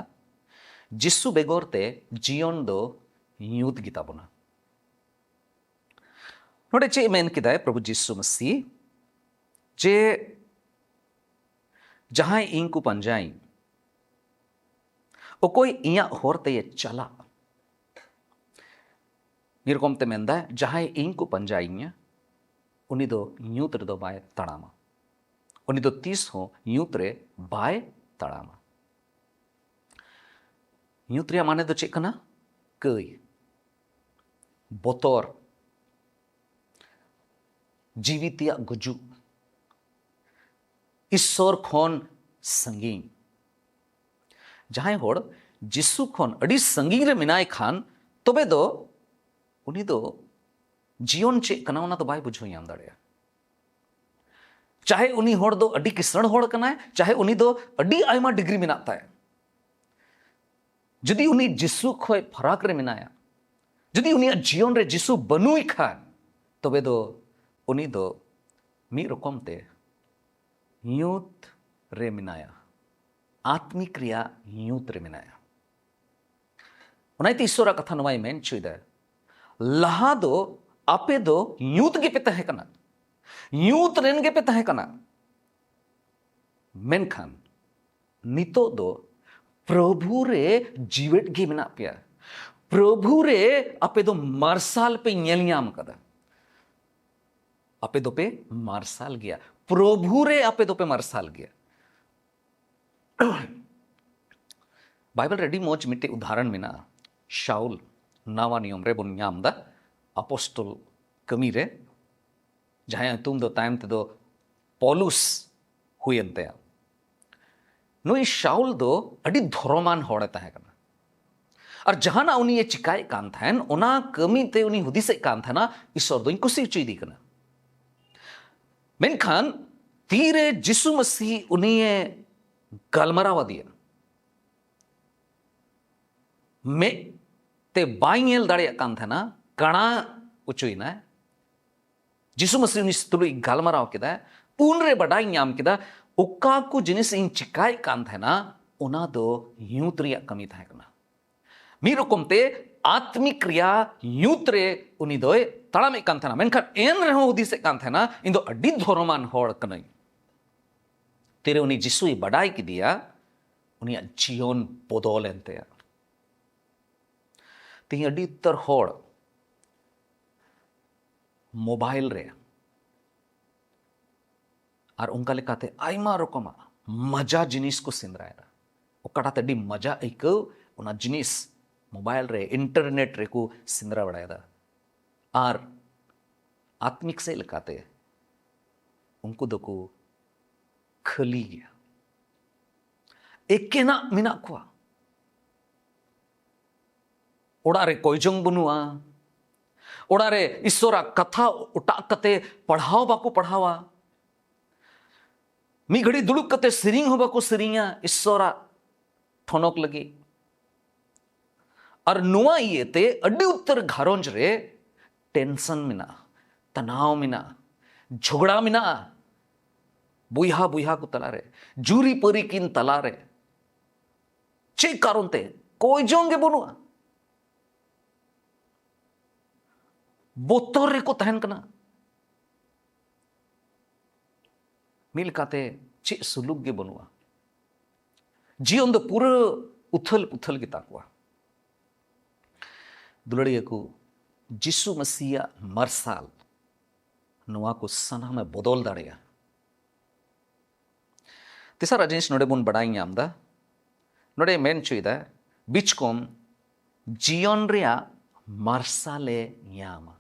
ᱡᱤᱥᱩ ᱵᱮᱜᱚᱨ ᱛᱮ ᱡᱤᱭᱚᱱ ᱫᱚ ᱧᱩᱛ ᱜᱮᱛᱟ ᱵᱚᱱᱟ᱾ ᱱᱚᱰᱮ ᱪᱮᱫ ᱢᱮᱱ ᱠᱮᱫᱟᱭ ᱯᱨᱚᱵᱷᱩ ᱡᱤᱥᱩ ᱢᱟᱹᱥᱤ? ᱡᱮ ᱡᱟᱦᱟᱸᱭ ᱤᱧ ᱠᱚ ᱯᱟᱸᱡᱟᱭ, ᱚᱠᱚᱭ ᱤᱧᱟᱹᱜ ᱦᱚᱨ ᱛᱮᱭᱮ ᱪᱟᱞᱟᱜ, ᱢᱤᱫ ᱨᱚᱠᱚᱢ ᱛᱮ ᱢᱮᱱᱫᱟ, ᱡᱟᱦᱟᱸᱭ ᱤᱧ ᱠᱚ ᱯᱟᱸᱡᱟᱭᱤᱧᱟ, ᱩᱱᱤ ᱫᱚ ᱧᱩᱛ ᱨᱮᱫᱚ ᱵᱟᱭ ᱛᱟᱲᱟᱢᱟ᱾ ᱩᱱᱤ ᱫᱚ ᱛᱤᱥ ᱦᱚᱸ ᱧᱩᱛ ᱨᱮ ᱵᱟᱭ ᱛᱟᱲᱟᱢᱟ᱾ ᱧᱩᱛ ᱨᱮᱭᱟᱜ ᱢᱟᱱᱮ ᱫᱚ ᱪᱮᱫ ᱠᱟᱱᱟ? ᱠᱟᱹᱭ, ᱵᱚᱛᱚᱨ, ᱡᱤᱣᱤ ᱛᱮᱭᱟᱜ ᱜᱩᱡᱩᱜ, ᱤᱥᱥᱚᱨ ᱠᱷᱚᱱ ᱥᱟᱺᱜᱤᱧ᱾ ᱡᱟᱦᱟᱸᱭ ᱦᱚᱲ ᱡᱤᱥᱩ ᱠᱷᱚᱱ ᱟᱹᱰᱤ ᱥᱟᱺᱜᱤᱧ ᱨᱮ ᱢᱮᱱᱟᱭ ᱠᱷᱟᱱ, ᱛᱚᱵᱮ ᱫᱚ ᱩᱱᱤ ᱫᱚ ᱡᱤᱭᱚᱱ ᱪᱮᱫ ᱠᱟᱱᱟ, ᱚᱱᱟ ᱫᱚ ᱵᱟᱭ ᱵᱩᱡᱷᱟᱹᱣ ᱧᱟᱢ ᱫᱟᱲᱮᱭᱟᱜᱼᱟ᱾ ᱪᱟᱦᱮ ᱩᱱᱤ ᱦᱚᱲ ᱫᱚ ᱟᱹᱰᱤ ᱠᱤᱥᱟᱹᱬ ᱦᱚᱲ ᱠᱟᱱᱟᱭ, ᱪᱟᱦᱮ ᱩᱱᱤ ᱫᱚ ᱟᱹᱰᱤ ᱟᱭᱢᱟ ᱰᱤᱜᱽᱨᱤ ᱢᱮᱱᱟᱜ ᱛᱟᱭᱟ, ᱡᱩᱫᱤ ᱩᱱᱤ ᱡᱤᱥᱩ ᱠᱷᱚᱱ ᱯᱷᱟᱨᱟᱠ ᱨᱮ ᱢᱮᱱᱟᱭᱟ, ᱡᱩᱫᱤ ᱩᱱᱤᱭᱟᱜ ᱡᱤᱭᱚᱱ ᱨᱮ ᱡᱤᱥᱩ ᱵᱟᱹᱱᱩᱭ ᱠᱷᱟᱱ, ᱛᱚᱵᱮ ᱫᱚ ᱩᱱᱤ ᱫᱚ ᱢᱤᱫ ᱨᱚᱠᱚᱢ ᱛᱮ ᱧᱩᱛ ᱨᱮ ᱢᱮᱱᱟᱭᱟ, ᱟᱛᱢᱤᱠ ᱨᱮᱭᱟᱜ ᱧᱩᱛ ᱨᱮ ᱢᱮᱱᱟᱭᱟ᱾ ᱚᱱᱟᱛᱮ ᱤᱥᱚᱨᱟᱜ ᱠᱟᱛᱷᱟ ᱱᱚᱣᱟᱭ ᱢᱮᱱ ᱦᱚᱪᱚᱭᱮᱫᱟ, ᱞᱟᱦᱟ ᱫᱚ ᱟᱯᱮ ᱫᱚ ᱧᱩᱛ ᱜᱮᱯᱮ ᱛᱟᱦᱮᱸ ᱠᱟᱱᱟ, ᱧᱩᱛ ᱨᱮᱱ ᱜᱮᱯᱮ ᱛᱟᱦᱮᱸ ᱠᱟᱱᱟ, ᱢᱮᱱᱠᱷᱟᱱ ᱱᱤᱛᱚᱜ ᱫᱚ ᱯᱨᱚᱵᱷᱩ ᱨᱮ ᱡᱤᱣᱮᱫ ᱜᱮ ᱢᱮᱱᱟᱜ ᱯᱮᱭᱟ᱾ ᱯᱨᱚᱵᱷᱩ ᱨᱮ ᱟᱯᱮ ᱫᱚ ᱢᱟᱨᱥᱟᱞ ᱯᱮ ᱧᱮᱞ ᱧᱟᱢ ᱠᱟᱫᱟ᱾ ᱟᱯᱮ ᱫᱚᱯᱮ ᱢᱟᱨᱥᱟᱞ ᱜᱮᱭᱟ, ᱯᱨᱚᱵᱷᱩ ᱨᱮ ᱟᱯᱮ ᱫᱚᱯᱮ ᱢᱟᱨᱥᱟᱞ ᱜᱮᱭᱟ᱾ ᱵᱟᱭᱵᱮᱞ ᱨᱮ ᱟᱹᱰᱤ ᱢᱚᱡᱽ ᱢᱤᱫᱴᱮᱡ ᱩᱫᱟᱦᱚᱨᱚᱱ ᱢᱮᱱᱟᱜᱼᱟ᱾ ᱥᱟᱩᱞ, ᱱᱟᱣᱟ ᱱᱤᱭᱚᱢ ᱨᱮ ᱵᱚᱱ ᱧᱟᱢ ᱮᱫᱟ, ᱟᱯᱚᱥᱴᱚᱞ ᱠᱟᱹᱢᱤ ᱨᱮ, ᱡᱟᱦᱟᱸᱭᱟᱜ ᱧᱩᱛᱩᱢ ᱫᱚ ᱛᱟᱭᱚᱢ ᱛᱮᱫᱚ ᱯᱚᱞᱩᱥ ᱦᱩᱭᱮᱱ ᱛᱟᱭᱟ᱾ ᱱᱩᱭ ᱥᱟᱩᱞ ᱫᱚ ᱟᱹᱰᱤ ᱫᱷᱚᱨᱚᱢᱟᱱ ᱦᱚᱲᱮ ᱛᱟᱦᱮᱸ ᱠᱟᱱᱟ, ᱟᱨ ᱡᱟᱦᱟᱱᱟᱜ ᱩᱱᱤᱭᱮ ᱪᱤᱠᱟᱭᱮᱫ ᱠᱟᱱ ᱛᱟᱦᱮᱱ, ᱚᱱᱟ ᱠᱟᱹᱢᱤ ᱛᱮ ᱩᱱᱤ ᱦᱩᱫᱤᱥᱮᱫ ᱠᱟᱱ ᱛᱟᱦᱮᱱᱟ, ᱤᱥᱚᱨ ᱫᱚᱧ ᱠᱩᱥᱤ ᱦᱚᱪᱚᱭᱮᱫᱮ ᱠᱟᱱᱟ᱾ ᱢᱮᱱᱠᱷᱟᱱ ᱛᱤᱨᱮ ᱡᱤᱥᱩ ᱢᱟᱹᱥᱤ ᱩᱱᱤᱭᱮ ᱜᱟᱞᱢᱟᱨᱟᱣ ᱟᱫᱮᱭᱟ, ᱢᱮᱫ ᱛᱮ ᱵᱟᱭ ᱧᱮᱞ ᱫᱟᱲᱮᱭᱟᱜ ᱠᱟᱱ ᱛᱟᱦᱮᱱᱟ, ᱠᱟᱬᱟ ᱚᱪᱚᱭᱮᱱᱟᱭ᱾ ᱡᱤᱥᱩ ᱢᱟᱹᱥᱤ ᱩᱱᱤ ᱛᱩᱞᱩᱡ ᱜᱟᱞᱢᱟᱨᱟᱣ ᱠᱮᱫᱟ, ᱩᱱᱨᱮ ᱵᱟᱰᱟᱭ ᱧᱟᱢ ᱠᱮᱫᱟ, ᱚᱠᱟ ᱠᱚ ᱡᱤᱱᱤᱥ ᱤᱧ ᱪᱤᱠᱟᱭᱮᱫ ᱠᱟᱱ ᱛᱟᱦᱮᱱᱟ, ᱚᱱᱟ ᱫᱚ ᱧᱩᱛ ᱨᱮᱭᱟᱜ ᱠᱟᱹᱢᱤ ᱛᱟᱦᱮᱸ ᱠᱟᱱᱟ᱾ ᱢᱤᱫ ᱨᱚᱠᱚᱢ ᱛᱮ ᱟᱛᱢᱤᱠ ᱨᱮᱭᱟᱜ ᱧᱩᱛ ᱨᱮ ᱩᱱᱤ ᱫᱚᱭ ᱛᱟᱲᱟᱢᱮᱫ ᱠᱟᱱ ᱛᱟᱦᱮᱱᱟ, ᱢᱮᱱᱠᱷᱟᱱ ᱮᱱ ᱨᱮᱦᱚᱸ ᱦᱩᱫᱤᱥᱮᱫ ᱠᱟᱱ ᱛᱟᱦᱮᱱᱟ, ᱤᱧ ᱫᱚ ᱟᱹᱰᱤ ᱫᱷᱚᱨᱚᱢᱟᱱ ᱦᱚᱲ ᱠᱟᱹᱱᱟᱹᱧ᱾ ᱛᱤᱨᱮ ᱩᱱᱤ ᱡᱤᱥᱩᱭ ᱵᱟᱰᱟᱭ ᱠᱮᱫᱮᱭᱟ, ᱩᱱᱤᱭᱟᱜ ᱡᱤᱭᱚᱱ ᱵᱚᱫᱚᱞ ᱮᱱ ᱛᱟᱭᱟ᱾ ᱛᱮᱦᱮᱧ ᱟᱹᱰᱤ ᱩᱛᱟᱹᱨ ᱦᱚᱲ ᱢᱳᱵᱟᱭᱤᱞ ᱨᱮ ᱟᱨ ᱚᱱᱠᱟ ᱞᱮᱠᱟᱛᱮ ᱟᱭᱢᱟ ᱨᱚᱠᱚᱢᱟᱜ ᱢᱟᱡᱟ ᱡᱤᱱᱤᱥ ᱠᱚ ᱥᱮᱸᱫᱽᱨᱟᱭᱮᱫᱟ᱾ ᱚᱠᱟᱴᱟᱜ ᱛᱮ ᱟᱹᱰᱤ ᱢᱟᱡᱟ ᱟᱹᱭᱠᱟᱹᱣ, ᱚᱱᱟ ᱡᱤᱱᱤᱥ ᱢᱳᱵᱟᱭᱤᱞ ᱨᱮ, ᱤᱱᱴᱟᱨᱱᱮᱴ ᱨᱮᱠᱚ ᱥᱮᱸᱫᱽᱨᱟ ᱵᱟᱲᱟᱭᱮᱫᱟ᱾ ᱟᱨ ᱟᱛᱢᱤᱠ ᱥᱮᱫ ᱞᱮᱠᱟᱛᱮ ᱩᱱᱠᱩ ᱫᱚᱠᱚ ᱠᱷᱟᱹᱞᱤ ᱜᱮᱭᱟ, ᱮᱠᱮᱱᱟᱜ ᱢᱮᱱᱟᱜ ᱠᱚᱣᱟ᱾ ᱚᱲᱟᱜ ᱨᱮ ᱠᱚᱭᱡᱚᱝ ᱵᱟᱹᱱᱩᱜᱼᱟ᱾ ᱚᱲᱟᱜ ᱨᱮ ᱤᱥᱚᱨᱟᱜ ᱠᱟᱛᱷᱟ ᱚᱴᱟᱜ ᱠᱟᱛᱮ ᱯᱟᱲᱦᱟᱣ ᱵᱟᱠᱚ ᱯᱟᱲᱦᱟᱣᱟ᱾ ᱢᱤᱫ ᱜᱷᱟᱹᱲᱤ ᱫᱩᱲᱩᱵ ᱠᱟᱛᱮ ᱥᱮᱨᱮᱧ ᱦᱚᱸ ᱵᱟᱠᱚ ᱥᱮᱨᱮᱧᱟ ᱤᱥᱚᱨᱟᱜ ᱴᱷᱚᱱᱚᱠ ᱞᱟᱹᱜᱤᱫ᱾ ᱟᱨ ᱱᱚᱣᱟ ᱤᱭᱟᱹᱛᱮ ᱟᱹᱰᱤ ᱩᱛᱟᱹᱨ ᱜᱷᱟᱨᱚᱸᱡᱽ ᱨᱮ ᱴᱮᱱᱥᱚᱱ ᱢᱮᱱᱟᱜᱼᱟ, ᱛᱟᱱᱟᱣ ᱢᱮᱱᱟᱜᱼᱟ, ᱡᱷᱚᱜᱽᱲᱟ ᱢᱮᱱᱟᱜᱼᱟ ᱵᱚᱭᱦᱟ ᱵᱚᱭᱦᱟ ᱠᱚ ᱛᱟᱞᱟᱨᱮ, ᱡᱩᱨᱤ ᱯᱟᱹᱨᱤ ᱠᱤᱱ ᱛᱟᱞᱟᱨᱮ᱾ ᱪᱮᱫ ᱠᱟᱨᱚᱱ ᱛᱮ? ᱠᱚᱭ ᱡᱚᱝ ᱜᱮ ᱵᱟᱹᱱᱩᱜᱼᱟ᱾ ᱵᱚᱛᱚᱨ ᱨᱮᱠᱚ ᱛᱟᱦᱮᱱ ᱠᱟᱱᱟ᱾ ᱢᱤᱫ ᱞᱮᱠᱟᱛᱮ ᱪᱮᱫ ᱥᱩᱞᱩᱠ ᱜᱮ ᱵᱟᱹᱱᱩᱜᱼᱟ᱾ ᱡᱤᱭᱚᱱ ᱫᱚ ᱯᱩᱨᱟᱹ ᱩᱛᱷᱟᱹᱞ ᱯᱩᱛᱷᱟᱹᱞ ᱜᱮᱛᱟ ᱠᱚᱣᱟ᱾ ᱫᱩᱞᱟᱹᱲᱤᱭᱟᱹ ᱠᱚ, ᱡᱤᱥᱩ ᱢᱟᱹᱥᱤᱭᱟᱜ ᱢᱟᱨᱥᱟᱞ ᱱᱚᱣᱟ ᱠᱚ ᱥᱟᱱᱟᱢᱮ ᱵᱚᱫᱚᱞ ᱫᱟᱲᱮᱭᱟᱜᱼᱟ᱾ ᱛᱮᱥᱟᱨᱟᱜ ᱡᱤᱱᱤᱥ ᱱᱚᱰᱮ ᱵᱚᱱ ᱵᱟᱰᱟᱭ ᱧᱟᱢ ᱮᱫᱟ, ᱱᱚᱰᱮ ᱢᱮᱱ ᱦᱚᱪᱚᱭᱮᱫᱟ, ᱵᱤᱪᱠᱚᱢ ᱡᱤᱭᱚᱱ ᱨᱮᱭᱟᱜ ᱢᱟᱨᱥᱟᱞᱮ ᱧᱟᱢᱟ᱾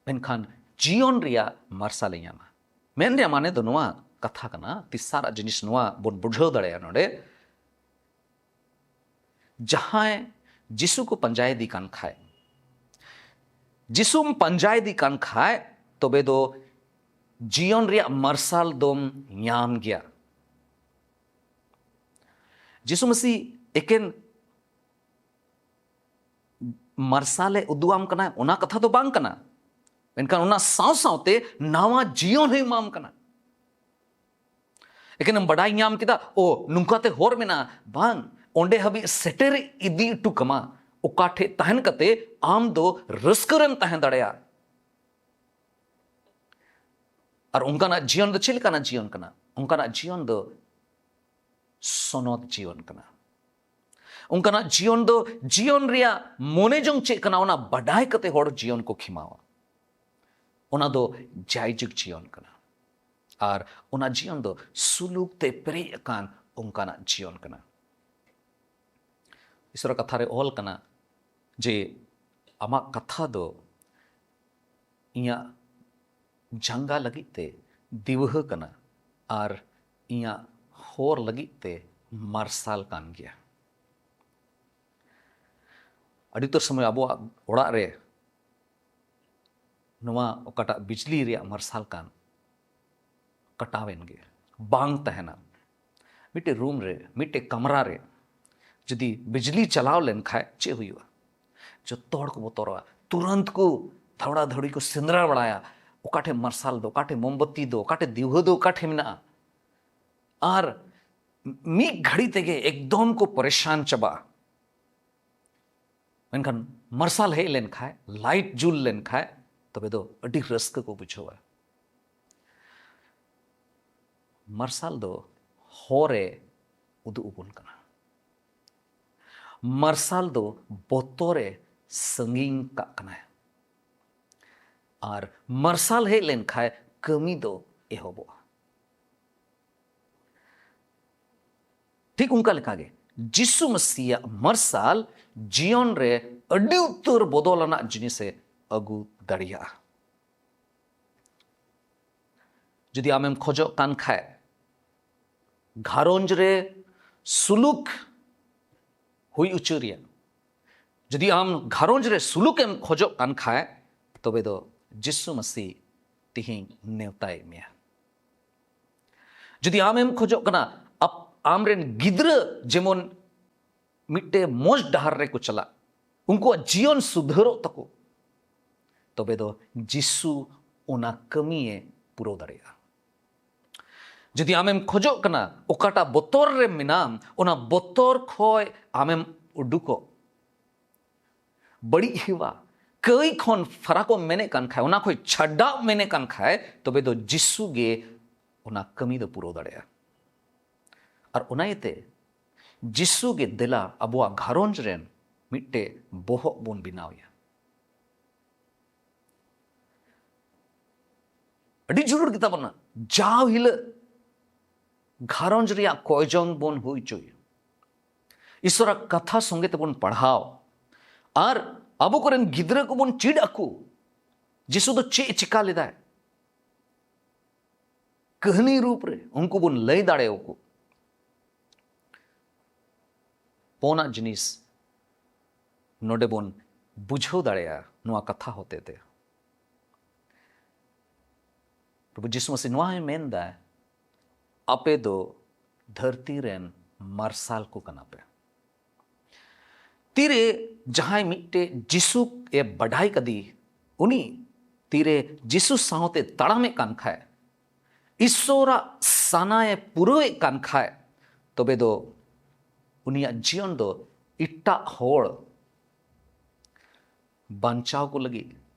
ᱢᱮᱱᱠᱷᱟᱱ ᱡᱤᱭᱚᱱ ᱨᱮᱭᱟᱜ ᱢᱟᱨᱥᱟᱞᱮ ᱧᱟᱢᱟ᱾ ᱢᱮᱱ ᱨᱮᱭᱟᱜ ᱢᱟᱱᱮ ᱫᱚ ᱱᱚᱣᱟ ᱠᱟᱛᱷᱟ ᱠᱟᱱᱟ, ᱛᱮᱥᱟᱨᱟᱜ ᱡᱤᱱᱤᱥ ᱱᱚᱣᱟ ᱵᱚᱱ ᱵᱩᱡᱷᱟᱹᱣ ᱫᱟᱲᱮᱭᱟᱜᱼᱟ ᱱᱚᱰᱮ, ᱡᱟᱦᱟᱸᱭ ᱡᱤᱥᱩ ᱠᱚ ᱯᱟᱸᱡᱟᱭᱮᱫᱮ ᱠᱟᱱ ᱠᱷᱟᱡ, ᱡᱤᱥᱩᱢ ᱯᱟᱸᱡᱟᱭᱮᱫᱮ ᱠᱟᱱ ᱠᱷᱟᱡ, ᱛᱚᱵᱮ ᱫᱚ ᱡᱤᱭᱚᱱ ᱨᱮᱭᱟᱜ ᱢᱟᱨᱥᱟᱞ ᱫᱚᱢ ᱧᱟᱢ ᱜᱮᱭᱟ᱾ ᱡᱤᱥᱩ ᱢᱟᱹᱥᱤ ᱮᱠᱮᱱ ᱢᱟᱨᱥᱟᱞᱮ ᱩᱫᱩᱜ ᱟᱢ ᱠᱟᱱᱟ, ᱚᱱᱟ ᱠᱟᱛᱷᱟ ᱫᱚ ᱵᱟᱝ ᱠᱟᱱᱟ, ᱢᱮᱱᱠᱷᱟᱱ ᱚᱱᱟ ᱥᱟᱶ ᱥᱟᱶᱛᱮ ᱱᱟᱣᱟ ᱡᱤᱭᱚᱱ ᱦᱚᱸᱭ ᱮᱢᱟᱢ ᱠᱟᱱᱟ᱾ ᱮᱠᱮᱱᱮᱢ ᱵᱟᱰᱟᱭ ᱧᱟᱢ ᱠᱮᱫᱟ, ᱳ, ᱱᱚᱝᱠᱟᱛᱮ ᱦᱚᱨ ᱢᱮᱱᱟᱜᱼᱟ, ᱵᱟᱝ, ᱚᱸᱰᱮ ᱦᱟᱹᱵᱤᱡ ᱥᱮᱴᱮᱨ ᱤᱫᱤ ᱦᱚᱴᱚ ᱠᱟᱢᱟ, ᱚᱠᱟ ᱴᱷᱮᱡ ᱛᱟᱦᱮᱱ ᱠᱟᱛᱮ ᱟᱢ ᱫᱚ ᱨᱟᱹᱥᱠᱟᱹ ᱨᱮᱢ ᱛᱟᱦᱮᱸ ᱫᱟᱲᱮᱭᱟᱜᱼᱟ᱾ ᱟᱨ ᱚᱱᱠᱟᱱᱟᱜ ᱡᱤᱭᱚᱱ ᱫᱚ ᱪᱮᱫ ᱞᱮᱠᱟᱱᱟᱜ ᱡᱤᱭᱚᱱ ᱠᱟᱱᱟ? ᱚᱱᱠᱟᱱᱟᱜ ᱡᱤᱭᱚᱱ ᱫᱚ ᱥᱚᱱᱚᱛ ᱡᱤᱭᱚᱱ ᱠᱟᱱᱟ᱾ ᱚᱱᱠᱟᱱᱟᱜ ᱡᱤᱭᱚᱱ ᱫᱚ ᱡᱤᱭᱚᱱ ᱨᱮᱭᱟᱜ ᱢᱚᱱᱮ ᱡᱚᱝ ᱪᱮᱫ ᱠᱟᱱᱟ, ᱚᱱᱟ ᱵᱟᱰᱟᱭ ᱠᱟᱛᱮ ᱦᱚᱲ ᱡᱤᱭᱚᱱ ᱠᱚ ᱠᱷᱮᱢᱟᱣᱟ᱾ ᱚᱱᱟ ᱫᱚ ᱡᱟᱭᱡᱩᱜᱽ ᱡᱤᱭᱚᱱ ᱠᱟᱱᱟ᱾ ᱟᱨ ᱚᱱᱟ ᱡᱤᱭᱚᱱ ᱫᱚ ᱥᱩᱞᱩᱠ ᱛᱮ ᱯᱮᱨᱮᱡ ᱟᱠᱟᱱ ᱚᱱᱠᱟᱱᱟᱜ ᱡᱤᱭᱚᱱ ᱠᱟᱱᱟ᱾ ᱤᱥᱚᱨᱟᱜ ᱠᱟᱛᱷᱟ ᱨᱮ ᱚᱞ ᱠᱟᱱᱟ ᱡᱮ, ᱟᱢᱟᱜ ᱠᱟᱛᱷᱟ ᱫᱚ ᱤᱧᱟᱹᱜ ᱡᱟᱸᱜᱟ ᱞᱟᱹᱜᱤᱫ ᱛᱮ ᱫᱤᱣᱦᱟᱹ ᱠᱟᱱᱟ ᱟᱨ ᱤᱧᱟᱹᱜ ᱦᱚᱨ ᱞᱟᱹᱜᱤᱫ ᱛᱮ ᱢᱟᱨᱥᱟᱞ ᱠᱟᱱ ᱜᱮᱭᱟ᱾ ᱟᱹᱰᱤ ᱩᱛᱟᱹᱨ ᱥᱚᱢᱚᱭ ᱟᱵᱚᱣᱟᱜ ᱚᱲᱟᱜ ᱨᱮ ᱱᱚᱣᱟ ᱚᱠᱟᱴᱟᱜ ᱵᱤᱡᱽᱞᱤ ᱨᱮᱭᱟᱜ ᱢᱟᱨᱥᱟᱞ ᱠᱟᱱ, ᱠᱟᱴᱟᱣᱮᱱ ᱜᱮ, ᱵᱟᱝ ᱛᱟᱦᱮᱱᱟ᱾ ᱢᱤᱫᱴᱮᱡ ᱨᱩᱢ ᱨᱮ, ᱢᱤᱫᱴᱮᱡ ᱠᱟᱢᱨᱟ ᱨᱮ ᱡᱩᱫᱤ ᱵᱤᱡᱽᱞᱤ ᱪᱟᱞᱟᱣ ᱞᱮᱱ ᱠᱷᱟᱡ ᱪᱮᱫ ᱦᱩᱭᱩᱜᱼᱟ? ᱡᱚᱛᱚ ᱦᱚᱲ ᱠᱚ ᱵᱚᱛᱚᱨᱚᱜᱼᱟ, ᱛᱩᱨᱟᱹᱱᱛ ᱠᱚ ᱛᱷᱟᱣᱲᱟ ᱛᱷᱟᱹᱣᱲᱤ ᱠᱚ ᱥᱮᱸᱫᱽᱨᱟ ᱵᱟᱲᱟᱭᱟ, ᱚᱠᱟ ᱴᱷᱮᱱ ᱢᱟᱨᱥᱟᱞ ᱫᱚ, ᱚᱠᱟ ᱴᱷᱮᱱ ᱢᱳᱢᱵᱟᱛᱤ ᱫᱚ, ᱚᱠᱟ ᱴᱷᱮᱱ ᱫᱤᱣᱦᱟᱹ ᱫᱚ, ᱚᱠᱟ ᱴᱷᱮᱱ ᱢᱮᱱᱟᱜᱼᱟ᱾ ᱟᱨ ᱢᱤᱫ ᱜᱷᱟᱹᱲᱤ ᱛᱮᱜᱮ ᱮᱠᱫᱚᱢ ᱠᱚ ᱯᱚᱨᱮᱥᱟᱱ ᱪᱟᱵᱟᱜᱼᱟ᱾ ᱢᱮᱱᱠᱷᱟᱱ ᱢᱟᱨᱥᱟᱞ ᱦᱮᱡ ᱞᱮᱱᱠᱷᱟᱡ, ᱞᱟᱭᱤᱴ ᱡᱩᱞ ᱞᱮᱱᱠᱷᱟᱡ, ᱛᱚᱵᱮ ᱫᱚ ᱟᱹᱰᱤ ᱨᱟᱹᱥᱠᱟᱹ ᱠᱚ ᱵᱩᱡᱷᱟᱹᱣᱟ᱾ ᱢᱟᱨᱥᱟᱞ ᱫᱚ ᱦᱚᱨ ᱮ ᱩᱫᱩᱜ ᱟᱵᱚᱱ ᱠᱟᱱᱟ᱾ ᱢᱟᱨᱥᱟᱞ ᱫᱚ ᱵᱚᱛᱚᱨ ᱮ ᱥᱟᱺᱜᱤᱧ ᱠᱟᱜ ᱠᱟᱱᱟᱭ᱾ ᱟᱨ ᱢᱟᱨᱥᱟᱞ ᱦᱮᱡ ᱞᱮᱱᱠᱷᱟᱡ ᱠᱟᱹᱢᱤ ᱫᱚ ᱮᱦᱚᱵᱚᱜᱼᱟ᱾ ᱴᱷᱤᱠ ᱚᱱᱠᱟ ᱞᱮᱠᱟᱜᱮ ᱡᱤᱥᱩ ᱢᱟᱹᱥᱤᱭᱟᱜ ᱢᱟᱨᱥᱟᱞ ᱡᱤᱭᱚᱱ ᱨᱮ ᱟᱹᱰᱤ ᱩᱛᱟᱹᱨ ᱵᱚᱫᱚᱞ ᱟᱱᱟᱜ ᱡᱤᱱᱤᱥᱮ ᱟᱹᱜᱩ ᱫᱟᱲᱮᱭᱟᱜᱼᱟ᱾ ᱡᱩᱫᱤ ᱟᱢᱮᱢ ᱠᱷᱚᱡᱚᱜ ᱠᱟᱱ ᱠᱷᱟᱡ ᱜᱷᱟᱨᱚᱸᱡᱽ ᱨᱮ ᱥᱩᱞᱩᱠ ᱦᱩᱭ ᱦᱚᱪᱚ ᱨᱮᱭᱟᱜ, ᱡᱩᱫᱤ ᱟᱢ ᱜᱷᱟᱨᱚᱸᱡᱽ ᱨᱮ ᱥᱩᱞᱩᱠ ᱮᱢ ᱠᱷᱚᱡᱚᱜ ᱠᱟᱱ ᱠᱷᱟᱡ, ᱛᱚᱵᱮ ᱫᱚ ᱡᱤᱥᱩ ᱢᱟᱹᱥᱤ ᱛᱤᱦᱤᱧ ᱱᱮᱣᱛᱟᱭᱮᱫ ᱢᱮᱭᱟ᱾ ᱡᱩᱫᱤ ᱟᱢᱮᱢ ᱠᱷᱚᱡᱚᱜ ᱠᱟᱱᱟ ᱟᱯ-, ᱟᱢᱨᱮᱱ ᱜᱤᱫᱽᱨᱟᱹ ᱡᱮᱢᱚᱱ ᱢᱤᱫᱴᱮᱡ ᱢᱚᱡᱽ ᱰᱟᱦᱟᱨ ᱨᱮᱠᱚ ᱪᱟᱞᱟᱜ, ᱩᱱᱠᱩᱣᱟᱜ ᱡᱤᱭᱚᱱ ᱥᱩᱫᱷᱟᱹᱨᱚᱜ ᱛᱟᱠᱚ, ᱛᱚᱵᱮ ᱫᱚ ᱡᱤᱥᱩ ᱚᱱᱟ ᱠᱟᱹᱢᱤᱭᱮ ᱯᱩᱨᱟᱹᱣ ᱫᱟᱲᱮᱭᱟᱜᱼᱟ᱾ ᱡᱩᱫᱤ ᱟᱢᱮᱢ ᱠᱷᱚᱡᱚᱜ ᱠᱟᱱᱟ ᱚᱠᱟᱴᱟᱜ ᱵᱚᱛᱚᱨ ᱨᱮ ᱢᱮᱱᱟᱢ, ᱚᱱᱟ ᱵᱚᱛᱚᱨ ᱠᱷᱚᱡ ᱟᱢᱮᱢ ᱩᱰᱩᱠᱚᱜ, ᱵᱟᱹᱲᱤᱡ ᱦᱮᱣᱟ, ᱠᱟᱹᱭ ᱠᱷᱚᱱ ᱯᱷᱟᱨᱟᱠᱚᱜ ᱢᱮᱱᱮᱫ ᱠᱟᱱ ᱠᱷᱟᱡ, ᱚᱱᱟ ᱠᱷᱚᱡ ᱪᱷᱟᱰᱟᱜ ᱢᱮᱱᱮᱫ ᱠᱟᱱ ᱠᱷᱟᱡ, ᱛᱚᱵᱮ ᱫᱚ ᱡᱤᱥᱩ ᱜᱮ ᱚᱱᱟ ᱠᱟᱹᱢᱤ ᱫᱚ ᱯᱩᱨᱟᱹᱣ ᱫᱟᱲᱮᱭᱟᱜᱼᱟ᱾ ᱟᱨ ᱚᱱᱟ ᱤᱭᱟᱹᱛᱮ ᱡᱤᱥᱩ ᱜᱮ ᱫᱮᱞᱟ ᱟᱵᱚᱣᱟᱜ ᱜᱷᱟᱨᱚᱸᱡᱽ ᱨᱮᱱ ᱢᱤᱫᱴᱮᱡ ᱵᱚᱦᱚᱜ ᱵᱚᱱ ᱵᱮᱱᱟᱣ ᱮᱭᱟ᱾ ᱟᱹᱰᱤ ᱡᱟᱹᱨᱩᱲ ᱜᱮᱛᱟ ᱵᱚᱱᱟ ᱡᱟᱣ ᱦᱤᱞᱳᱜ ᱜᱷᱟᱨᱚᱸᱡᱽ ᱨᱮᱭᱟᱜ ᱠᱚᱭᱡᱚᱱ ᱵᱚᱱ ᱦᱩᱭ ᱦᱚᱪᱚᱭ, ᱤᱥᱚᱨᱟᱜ ᱠᱟᱛᱷᱟ ᱥᱚᱸᱜᱮ ᱛᱮᱵᱚᱱ ᱯᱟᱲᱦᱟᱣ, ᱟᱨ ᱟᱵᱚ ᱠᱚᱨᱮᱱ ᱜᱤᱫᱽᱨᱟᱹ ᱠᱚᱵᱚᱱ ᱪᱮᱫ ᱟᱠᱚ ᱡᱤᱥᱩ ᱫᱚ ᱪᱮᱫ ᱮ ᱪᱤᱠᱟ ᱞᱮᱫᱟᱭ᱾ ᱠᱟᱹᱦᱱᱤ ᱨᱩᱯ ᱨᱮ ᱩᱱᱠᱩ ᱵᱚᱱ ᱞᱟᱹᱭ ᱫᱟᱲᱮᱭᱟᱠᱚ᱾ ᱯᱩᱱᱟᱜ ᱡᱤᱱᱤᱥ ᱱᱚᱰᱮ ᱵᱚᱱ ᱵᱩᱡᱷᱟᱹᱣ ᱫᱟᱲᱮᱭᱟᱜᱼᱟ ᱱᱚᱣᱟ ᱠᱟᱛᱷᱟ ᱦᱚᱛᱮ ᱛᱮ᱾ ᱯᱨᱚᱵᱷᱩ ᱡᱤᱥᱩ ᱢᱟᱥᱤ ᱱᱚᱣᱟ ᱦᱚᱸᱭ ᱢᱮᱱ ᱮᱫᱟ, "ᱟᱯᱮ ᱫᱚ ᱫᱷᱟᱹᱨᱛᱤ ᱨᱮᱱ ᱢᱟᱨᱥᱟᱞ ᱠᱚ ᱠᱟᱱᱟ ᱯᱮ᱾" ᱛᱤᱨᱮ ᱡᱟᱦᱟᱸᱭ ᱢᱤᱫᱴᱮᱡ ᱡᱤᱥᱩ ᱮ ᱵᱟᱰᱟᱭ ᱠᱟᱫᱮ, ᱩᱱᱤ ᱛᱤᱨᱮ ᱡᱤᱥᱩ ᱥᱟᱶᱛᱮ ᱛᱟᱲᱟᱢᱮᱫ ᱠᱟᱱ ᱠᱷᱟᱡ, ᱤᱥᱥᱚᱨᱟᱜ ᱥᱟᱱᱟᱭᱮ ᱯᱩᱨᱟᱹᱣᱮᱫ ᱠᱟᱱ ᱠᱷᱟᱡ, ᱛᱚᱵᱮ ᱫᱚ ᱩᱱᱤᱭᱟᱜ ᱡᱤᱭᱚᱱ ᱫᱚ ᱮᱴᱟᱜ ᱦᱚᱲ ᱵᱟᱧᱪᱟᱣ ᱠᱚ ᱞᱟᱹᱜᱤᱫ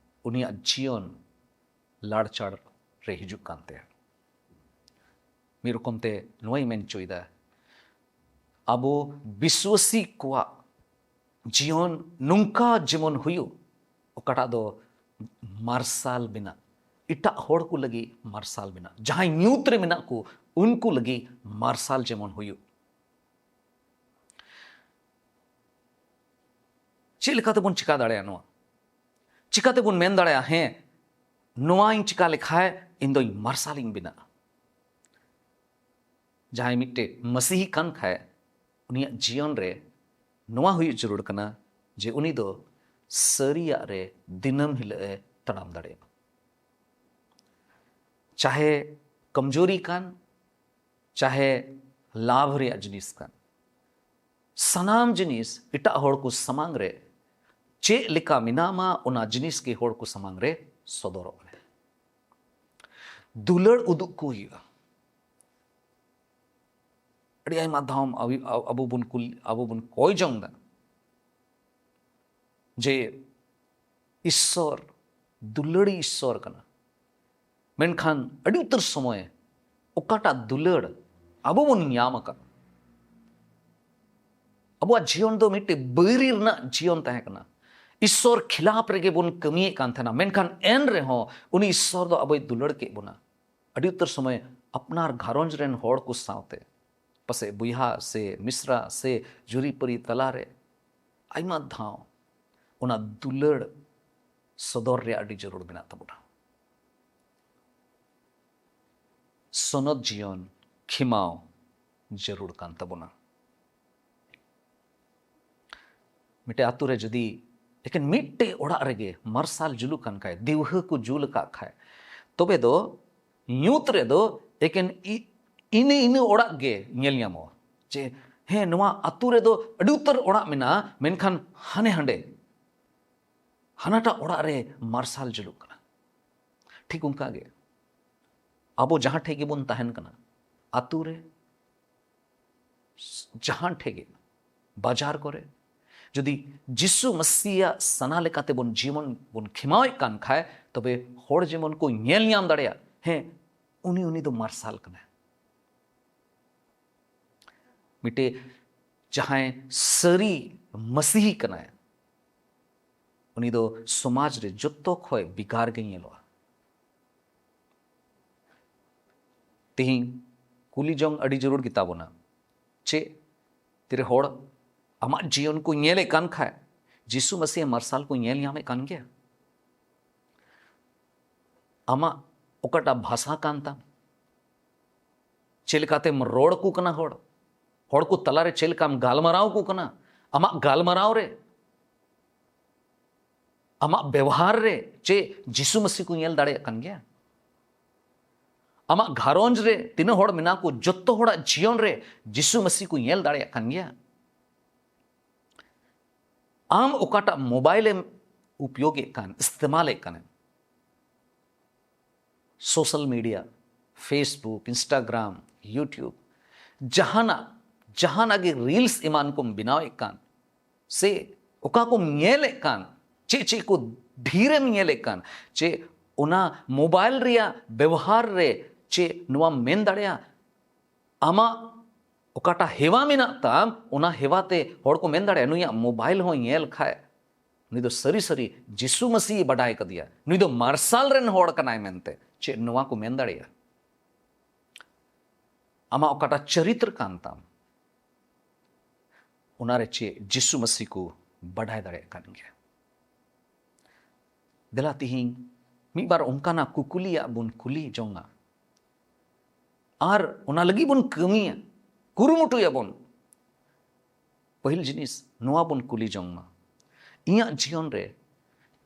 ᱩᱱᱤᱭᱟᱜ ᱡᱤᱭᱚᱱ ᱞᱟᱲᱪᱟᱲ ᱨᱮ ᱦᱤᱡᱩᱜ ᱠᱟᱱ ᱛᱟᱭᱟ᱾ ᱢᱤᱫ ᱨᱚᱠᱚᱢ ᱛᱮ ᱱᱚᱣᱟᱭ ᱢᱮᱱ ᱦᱚᱪᱚᱭᱮᱫᱟ, ᱟᱵᱚ ᱵᱤᱥᱣᱟᱥᱤ ᱠᱚᱣᱟᱜ ᱡᱤᱭᱚᱱ ᱱᱚᱝᱠᱟ ᱡᱮᱢᱚᱱ ᱦᱩᱭᱩᱜ, ᱚᱠᱟᱴᱟᱜ ᱫᱚ ᱢᱟᱨᱥᱟᱞ ᱢᱮᱱᱟᱜ, ᱮᱴᱟᱜ ᱦᱚᱲ ᱠᱚ ᱞᱟᱹᱜᱤᱫ ᱢᱟᱨᱥᱟᱞ ᱢᱮᱱᱟᱜ, ᱡᱟᱦᱟᱸᱭ ᱧᱩᱛ ᱨᱮ ᱢᱮᱱᱟᱜ ᱠᱚ ᱩᱱᱠᱩ ᱞᱟᱹᱜᱤᱫ ᱢᱟᱨᱥᱟᱞ ᱡᱮᱢᱚᱱ ᱦᱩᱭᱩᱜ᱾ ᱪᱮᱫ ᱞᱮᱠᱟ ᱛᱮᱵᱚᱱ ᱪᱤᱠᱟ ᱫᱟᱲᱮᱭᱟᱜᱼᱟ ᱱᱚᱣᱟ? ᱪᱤᱠᱟ ᱛᱮᱵᱚᱱ ᱢᱮᱱ ᱫᱟᱲᱮᱭᱟᱜᱼᱟ, ᱦᱮᱸ, ᱱᱚᱣᱟᱧ ᱪᱤᱠᱟ ᱞᱮᱠᱷᱟᱡ ᱤᱧ ᱫᱚᱧ ᱢᱟᱨᱥᱟᱞᱤᱧ ᱵᱮᱱᱟᱜᱼᱟ? ᱡᱟᱦᱟᱸᱭ ᱢᱤᱫᱴᱮᱡ ᱢᱟᱹᱥᱤᱦᱤ ᱠᱟᱱ ᱠᱷᱟᱡ, ᱩᱱᱤᱭᱟᱜ ᱡᱤᱭᱚᱱ ᱨᱮ ᱱᱚᱣᱟ ᱦᱩᱭᱩᱜ ᱡᱟᱹᱨᱩᱲ ᱠᱟᱱᱟ ᱡᱮ ᱩᱱᱤ ᱫᱚ ᱥᱟᱹᱨᱤᱭᱟᱜ ᱨᱮ ᱫᱤᱱᱟᱹᱢ ᱦᱤᱞᱳᱜ ᱮ ᱛᱟᱲᱟᱢ ᱫᱟᱲᱮᱭᱟᱜᱼᱟ᱾ ᱪᱟᱦᱮ ᱠᱚᱢᱡᱳᱨᱤ ᱠᱟᱱ, ᱪᱟᱦᱮ ᱞᱟᱵᱷ ᱨᱮᱭᱟᱜ ᱡᱤᱱᱤᱥ ᱠᱟᱱ, ᱥᱟᱱᱟᱢ ᱡᱤᱱᱤᱥ ᱮᱴᱟᱜ ᱦᱚᱲ ᱠᱚ ᱥᱟᱢᱟᱝ ᱨᱮ ᱪᱮᱫ ᱞᱮᱠᱟ ᱢᱮᱱᱟᱢᱟ, ᱚᱱᱟ ᱡᱤᱱᱤᱥ ᱜᱮ ᱦᱚᱲ ᱠᱚ ᱥᱟᱢᱟᱝ ᱨᱮ ᱥᱚᱫᱚᱨᱚᱜ ᱢᱮ᱾ ᱫᱩᱞᱟᱹᱲ ᱩᱫᱩᱜ ᱠᱚ ᱦᱩᱭᱩᱜᱼᱟ᱾ ᱟᱹᱰᱤ ᱟᱭᱢᱟ ᱫᱷᱟᱣ ᱟᱵᱚ, ᱟᱵᱚ ᱵᱚᱱ ᱠᱩᱞ-, ᱟᱵᱚ ᱵᱚᱱ ᱠᱚᱭ ᱡᱚᱝ ᱫᱟ ᱡᱮ ᱤᱥᱥᱚᱨ ᱫᱩᱞᱟᱹᱲᱤ ᱤᱥᱥᱚᱨ ᱠᱟᱱᱟ, ᱢᱮᱱᱠᱷᱟᱱ ᱟᱹᱰᱤ ᱩᱛᱟᱹᱨ ᱥᱚᱢᱚᱭ ᱚᱠᱟᱴᱟᱜ ᱫᱩᱞᱟᱹᱲ ᱟᱵᱚ ᱵᱚᱱ ᱧᱟᱢ ᱟᱠᱟᱫ, ᱟᱵᱚᱣᱟᱜ ᱡᱤᱭᱚᱱ ᱫᱚ ᱢᱤᱫᱴᱮᱡ ᱵᱟᱹᱭᱨᱤ ᱨᱮᱱᱟᱜ ᱡᱤᱭᱚᱱ ᱛᱟᱦᱮᱸ ᱠᱟᱱᱟ᱾ ᱤᱥᱥᱚᱨ ᱠᱷᱤᱞᱟᱯ ᱨᱮᱜᱮ ᱵᱚᱱ ᱠᱟᱹᱢᱤᱭᱮᱫ ᱠᱟᱱ ᱛᱟᱦᱮᱱᱟ, ᱢᱮᱱᱠᱷᱟᱱ ᱮᱱ ᱨᱮᱦᱚᱸ ᱩᱱᱤ ᱤᱥᱥᱚᱨ ᱫᱚ ᱟᱵᱚᱭ ᱫᱩᱞᱟᱹᱲ ᱠᱮᱫ ᱵᱚᱱᱟ᱾ ᱟᱹᱰᱤ ᱩᱛᱟᱹᱨ ᱥᱚᱢᱚᱭ ᱟᱯᱱᱟᱨ ᱜᱷᱟᱨᱚᱸᱡᱽ ᱨᱮᱱ ᱦᱚᱲ ᱠᱚ ᱥᱟᱶᱛᱮ, ᱯᱟᱥᱮᱡ ᱵᱚᱭᱦᱟ ᱥᱮ ᱢᱤᱥᱨᱟ ᱥᱮ ᱡᱩᱨᱤᱯᱟᱹᱨᱤ ᱛᱟᱞᱟᱨᱮ ᱟᱭᱢᱟ ᱫᱷᱟᱣ ᱚᱱᱟ ᱫᱩᱞᱟᱹᱲ ᱥᱚᱫᱚᱨ ᱨᱮᱭᱟᱜ ᱟᱹᱰᱤ ᱡᱟᱹᱨᱩᱲ ᱢᱮᱱᱟᱜ ᱛᱟᱵᱚᱱᱟ᱾ ᱥᱚᱱᱚᱛ ᱡᱤᱭᱚᱱ ᱠᱷᱮᱢᱟᱣ ᱡᱟᱹᱨᱩᱲ ᱠᱟᱱ ᱛᱟᱵᱚᱱᱟ᱾ ᱢᱤᱫᱴᱮᱡ ᱟᱛᱳ ᱨᱮ ᱡᱩᱫᱤ ᱮᱠᱮᱱ ᱢᱤᱫᱴᱮᱡ ᱚᱲᱟᱜ ᱨᱮᱜᱮ ᱢᱟᱨᱥᱟᱞ ᱡᱩᱞᱩᱜ ᱠᱟᱱ ᱠᱷᱟᱡ, ᱫᱤᱣᱦᱟᱹ ᱠᱚ ᱡᱩᱞ ᱟᱠᱟᱫ ᱠᱷᱟᱡ, ᱛᱚᱵᱮ ᱫᱚ ᱧᱩᱛ ᱨᱮᱫᱚ ᱮᱠᱮᱱ ᱤ-, ᱤᱱᱟᱹ ᱤᱱᱟᱹ ᱚᱲᱟᱜ ᱜᱮ ᱧᱮᱞ ᱧᱟᱢᱚᱜᱼᱟ᱾ ᱡᱮ ᱦᱮᱸ, ᱱᱚᱣᱟ ᱟᱛᱳ ᱨᱮᱫᱚ ᱟᱹᱰᱤ ᱩᱛᱟᱹᱨ ᱚᱲᱟᱜ ᱢᱮᱱᱟᱜᱼᱟ, ᱢᱮᱱᱠᱷᱟᱱ ᱦᱟᱱᱮ ᱦᱟᱸᱰᱮ ᱦᱟᱱᱟᱴᱟᱜ ᱚᱲᱟᱜ ᱨᱮ ᱢᱟᱨᱥᱟᱞ ᱡᱩᱞᱩᱜ ᱠᱟᱱᱟ᱾ ᱴᱷᱤᱠ ᱚᱱᱠᱟ ᱜᱮ ᱟᱵᱚ ᱡᱟᱦᱟᱸ ᱴᱷᱮᱡ ᱜᱮᱵᱚᱱ ᱛᱟᱦᱮᱱ ᱠᱟᱱᱟ, ᱟᱛᱳ ᱨᱮ, ᱡᱟᱦᱟᱸ ᱴᱷᱮᱡ ᱜᱮ, ᱵᱟᱡᱟᱨ ᱠᱚᱨᱮ, ᱡᱩᱫᱤ ᱡᱤᱥᱩ ᱢᱟᱹᱥᱤᱭᱟᱜ ᱥᱟᱱᱟ ᱞᱮᱠᱟᱛᱮ ᱵᱚᱱ ᱡᱤᱭᱚᱱ ᱵᱚᱱ ᱠᱷᱮᱢᱟᱣᱮᱫ ᱠᱟᱱ ᱠᱷᱟᱡ, ᱛᱚᱵᱮ ᱦᱚᱲ ᱡᱮᱢᱚᱱ ᱠᱚ ᱧᱮᱞ ᱧᱟᱢ ᱫᱟᱲᱮᱭᱟᱜ, ᱦᱮᱸ, ᱩᱱᱤ, ᱩᱱᱤ ᱫᱚ ᱢᱟᱨᱥᱟᱞ ᱠᱟᱱᱟᱭ᱾ ᱢᱤᱫᱴᱮᱡ ᱡᱟᱦᱟᱸᱭ ᱥᱟᱹᱨᱤ ᱢᱟᱹᱥᱤᱦᱤ ᱠᱟᱱᱟᱭ, ᱩᱱᱤ ᱫᱚ ᱥᱚᱢᱟᱡᱽ ᱨᱮ ᱡᱚᱛᱚ ᱠᱷᱚᱡ ᱵᱷᱮᱜᱟᱨ ᱜᱮ ᱧᱮᱞᱚᱜᱼᱟ᱾ ᱛᱤᱦᱤᱧ ᱠᱩᱞᱤ ᱡᱚᱝ ᱟᱹᱰᱤ ᱡᱟᱹᱨᱩᱲ ᱜᱮᱛᱟ ᱵᱚᱱᱟ, ᱪᱮᱫ ᱛᱤᱨᱮ ᱦᱚᱲ ᱟᱢᱟᱜ ᱡᱤᱭᱚᱱ ᱠᱚ ᱧᱮᱞᱮᱫ ᱠᱟᱱ ᱠᱷᱟᱡ, ᱡᱤᱥᱩ ᱢᱟᱹᱥᱤᱭᱟᱜ ᱢᱟᱨᱥᱟᱞ ᱠᱚ ᱧᱮᱞ ᱧᱟᱢᱮᱫ ᱠᱟᱱ ᱜᱮᱭᱟ? ᱟᱢᱟᱜ ᱚᱠᱟᱴᱟᱜ ᱵᱷᱟᱥᱟ ᱠᱟᱱ ᱛᱟᱢ, ᱪᱮᱫ ᱞᱮᱠᱟᱛᱮᱢ ᱨᱚᱲ ᱠᱚ ᱠᱟᱱᱟ ᱦᱚᱲ, ᱦᱚᱲ ᱠᱚ ᱛᱟᱞᱟᱨᱮ ᱪᱮᱫ ᱞᱮᱠᱟᱢ ᱜᱟᱞᱢᱟᱨᱟᱣ ᱠᱚ ᱠᱟᱱᱟ, ᱟᱢᱟᱜ ᱜᱟᱞᱢᱟᱨᱟᱣ ᱨᱮ, ᱟᱢᱟᱜ ᱵᱮᱣᱦᱟᱨ ᱨᱮ ᱪᱮᱫ ᱡᱤᱥᱩ ᱢᱟᱹᱥᱤ ᱠᱚ ᱧᱮᱞ ᱫᱟᱲᱮᱭᱟᱜ ᱠᱟᱱ ᱜᱮᱭᱟ? ᱟᱢᱟᱜ ᱜᱷᱟᱨᱚᱸᱡᱽ ᱨᱮ ᱛᱤᱱᱟᱹᱜ ᱦᱚᱲ ᱢᱮᱱᱟᱜ ᱠᱚ, ᱡᱚᱛᱚ ᱦᱚᱲᱟᱜ ᱡᱤᱭᱚᱱ ᱨᱮ ᱡᱤᱥᱩ ᱢᱟᱹᱥᱤ ᱠᱚ ᱧᱮᱞ ᱫᱟᱲᱮᱭᱟᱜ ᱠᱟᱱ ᱜᱮᱭᱟ? ᱟᱢ ᱚᱠᱟᱴᱟᱜ ᱢᱳᱵᱟᱭᱤᱞ ᱮᱢ ᱩᱯᱭᱳᱜᱮᱫ ᱠᱟᱱ, ᱤᱥᱛᱮᱢᱟᱞᱮᱫ ᱠᱟᱱᱮᱢ, social media, Facebook, Instagram, YouTube, ᱡᱟᱦᱟᱱᱟᱜ, ᱡᱟᱦᱟᱱᱟᱜ ᱜᱮ reels ᱮᱢᱟᱱ ᱠᱚᱢ ᱵᱮᱱᱟᱣᱮᱫ ᱠᱟᱱ, ᱥᱮ ᱚᱠᱟ ᱠᱚᱢ ᱧᱮᱞᱮᱫ ᱠᱟᱱ, ᱪᱮᱫ ᱪᱮᱫ ᱠᱚ ᱰᱷᱮᱨᱮᱢ ᱧᱮᱞᱮᱫ ᱠᱟᱱ, ᱪᱮ ᱚᱱᱟ ᱢᱳᱵᱟᱭᱤᱞ ᱨᱮᱭᱟᱜ ᱵᱮᱵᱚᱦᱟᱨ ᱨᱮ ᱪᱮ ᱱᱚᱣᱟᱢ ᱢᱮᱱ ᱫᱟᱲᱮᱭᱟᱜᱼᱟ, ᱟᱢᱟᱜ ᱚᱠᱟᱴᱟᱜ ᱦᱮᱣᱟ ᱢᱮᱱᱟᱜ ᱛᱟᱢ, ᱚᱱᱟ ᱦᱮᱣᱟ ᱛᱮ ᱦᱚᱲ ᱠᱚ ᱢᱮᱱ ᱫᱟᱲᱮᱭᱟᱜᱼᱟ, "ᱱᱩᱭᱟᱜ ᱢᱳᱵᱟᱭᱤᱞ ᱦᱚᱸᱭ ᱧᱮᱞ ᱠᱷᱟᱡ, ᱱᱩᱭ ᱫᱚ ᱥᱟᱹᱨᱤ ᱥᱟᱹᱨᱤ ᱡᱤᱥᱩ ᱢᱟᱹᱥᱤ ᱵᱟᱰᱟᱭ ᱠᱟᱫᱮᱭᱟ, ᱱᱩᱭ ᱫᱚ ᱢᱟᱨᱥᱟᱞ ᱨᱮᱱ ᱦᱚᱲ ᱠᱟᱱᱟᱭ" ᱢᱮᱱᱛᱮ᱾ ᱪᱮᱫ ᱱᱚᱣᱟ ᱠᱚ ᱢᱮᱱ ᱫᱟᱲᱮᱭᱟᱜᱼᱟ? ᱟᱢᱟᱜ ᱚᱠᱟᱴᱟᱜ ᱪᱚᱨᱤᱛᱨᱚ ᱠᱟᱱ ᱛᱟᱢ, ᱚᱱᱟᱨᱮ ᱪᱮᱫ ᱡᱤᱥᱩ ᱢᱟᱹᱥᱤ ᱠᱚ ᱵᱟᱰᱟᱭ ᱫᱟᱲᱮᱭᱟᱜ ᱠᱟᱱ ᱜᱮᱭᱟ? ᱫᱮᱞᱟ ᱛᱤᱦᱤᱧ ᱢᱤᱫ ᱵᱟᱨ ᱚᱱᱠᱟᱱᱟᱜ ᱠᱩᱠᱞᱤᱭᱟᱜ ᱵᱚᱱ ᱠᱩᱞᱤ ᱡᱚᱝᱟ, ᱟᱨ ᱚᱱᱟ ᱞᱟᱹᱜᱤᱫ ᱵᱚᱱ ᱠᱟᱹᱢᱤᱭᱟ, ᱠᱩᱨᱩᱢᱩᱴᱩᱭᱟᱵᱚᱱ᱾ ᱯᱟᱹᱦᱤᱞ ᱡᱤᱱᱤᱥ ᱱᱚᱣᱟ ᱵᱚᱱ ᱠᱩᱞᱤ ᱡᱚᱝ ᱢᱟ, ᱤᱧᱟᱹᱜ ᱡᱤᱭᱚᱱ ᱨᱮ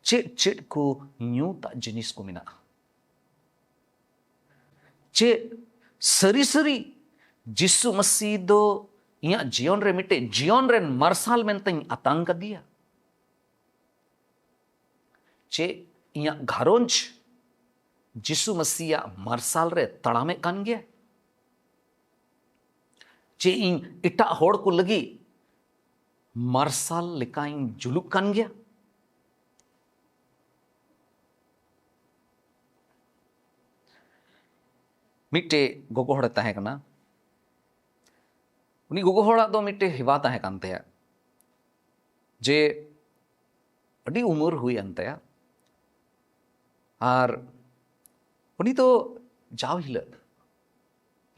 ᱪᱮᱫ ᱪᱮᱫ ᱠᱚ ᱧᱩᱛᱟᱜ ᱡᱤᱱᱤᱥ ᱠᱚ ᱢᱮᱱᱟᱜᱼᱟ? ᱪᱮᱫ ᱥᱟᱹᱨᱤ ᱥᱟᱹᱨᱤ ᱡᱤᱥᱩ ᱢᱟᱹᱥᱤ ᱫᱚ ᱤᱧᱟᱹᱜ ᱡᱤᱭᱚᱱ ᱨᱮ ᱢᱤᱫᱴᱮᱡ ᱡᱤᱭᱚᱱ ᱨᱮᱱ ᱢᱟᱨᱥᱟᱞ ᱢᱮᱱᱛᱮᱧ ᱟᱛᱟᱝ ᱠᱟᱫᱮᱭᱟ? ᱪᱮᱫ ᱤᱧᱟᱹᱜ ᱜᱷᱟᱨᱚᱸᱡᱽ ᱡᱤᱥᱩ ᱢᱟᱹᱥᱤᱭᱟᱜ ᱢᱟᱨᱥᱟᱞ ᱨᱮ ᱛᱟᱲᱟᱢᱮᱫ ᱠᱟᱱ ᱜᱮᱭᱟ? ᱪᱮᱫ ᱤᱧ ᱮᱴᱟᱜ ᱦᱚᱲ ᱠᱚ ᱞᱟᱹᱜᱤᱫ ᱢᱟᱨᱥᱟᱞ ᱞᱮᱠᱟᱧ ᱡᱩᱞᱩᱜ ᱠᱟᱱ ᱜᱮᱭᱟ? ᱢᱤᱫᱴᱮᱡ ᱜᱚᱜᱚ ᱦᱚᱲᱮ ᱛᱟᱦᱮᱸ ᱠᱟᱱᱟ᱾ ᱩᱱᱤ ᱜᱚᱜᱚ ᱦᱚᱲᱟᱜ ᱫᱚ ᱢᱤᱫᱴᱮᱡ ᱦᱮᱣᱟ ᱛᱟᱦᱮᱸ ᱠᱟᱱ ᱛᱟᱭᱟ ᱡᱮ ᱟᱹᱰᱤ ᱩᱢᱮᱨ ᱦᱩᱭᱮᱱ ᱛᱟᱭᱟ, ᱟᱨ ᱩᱱᱤ ᱫᱚ ᱡᱟᱣ ᱦᱤᱞᱳᱜ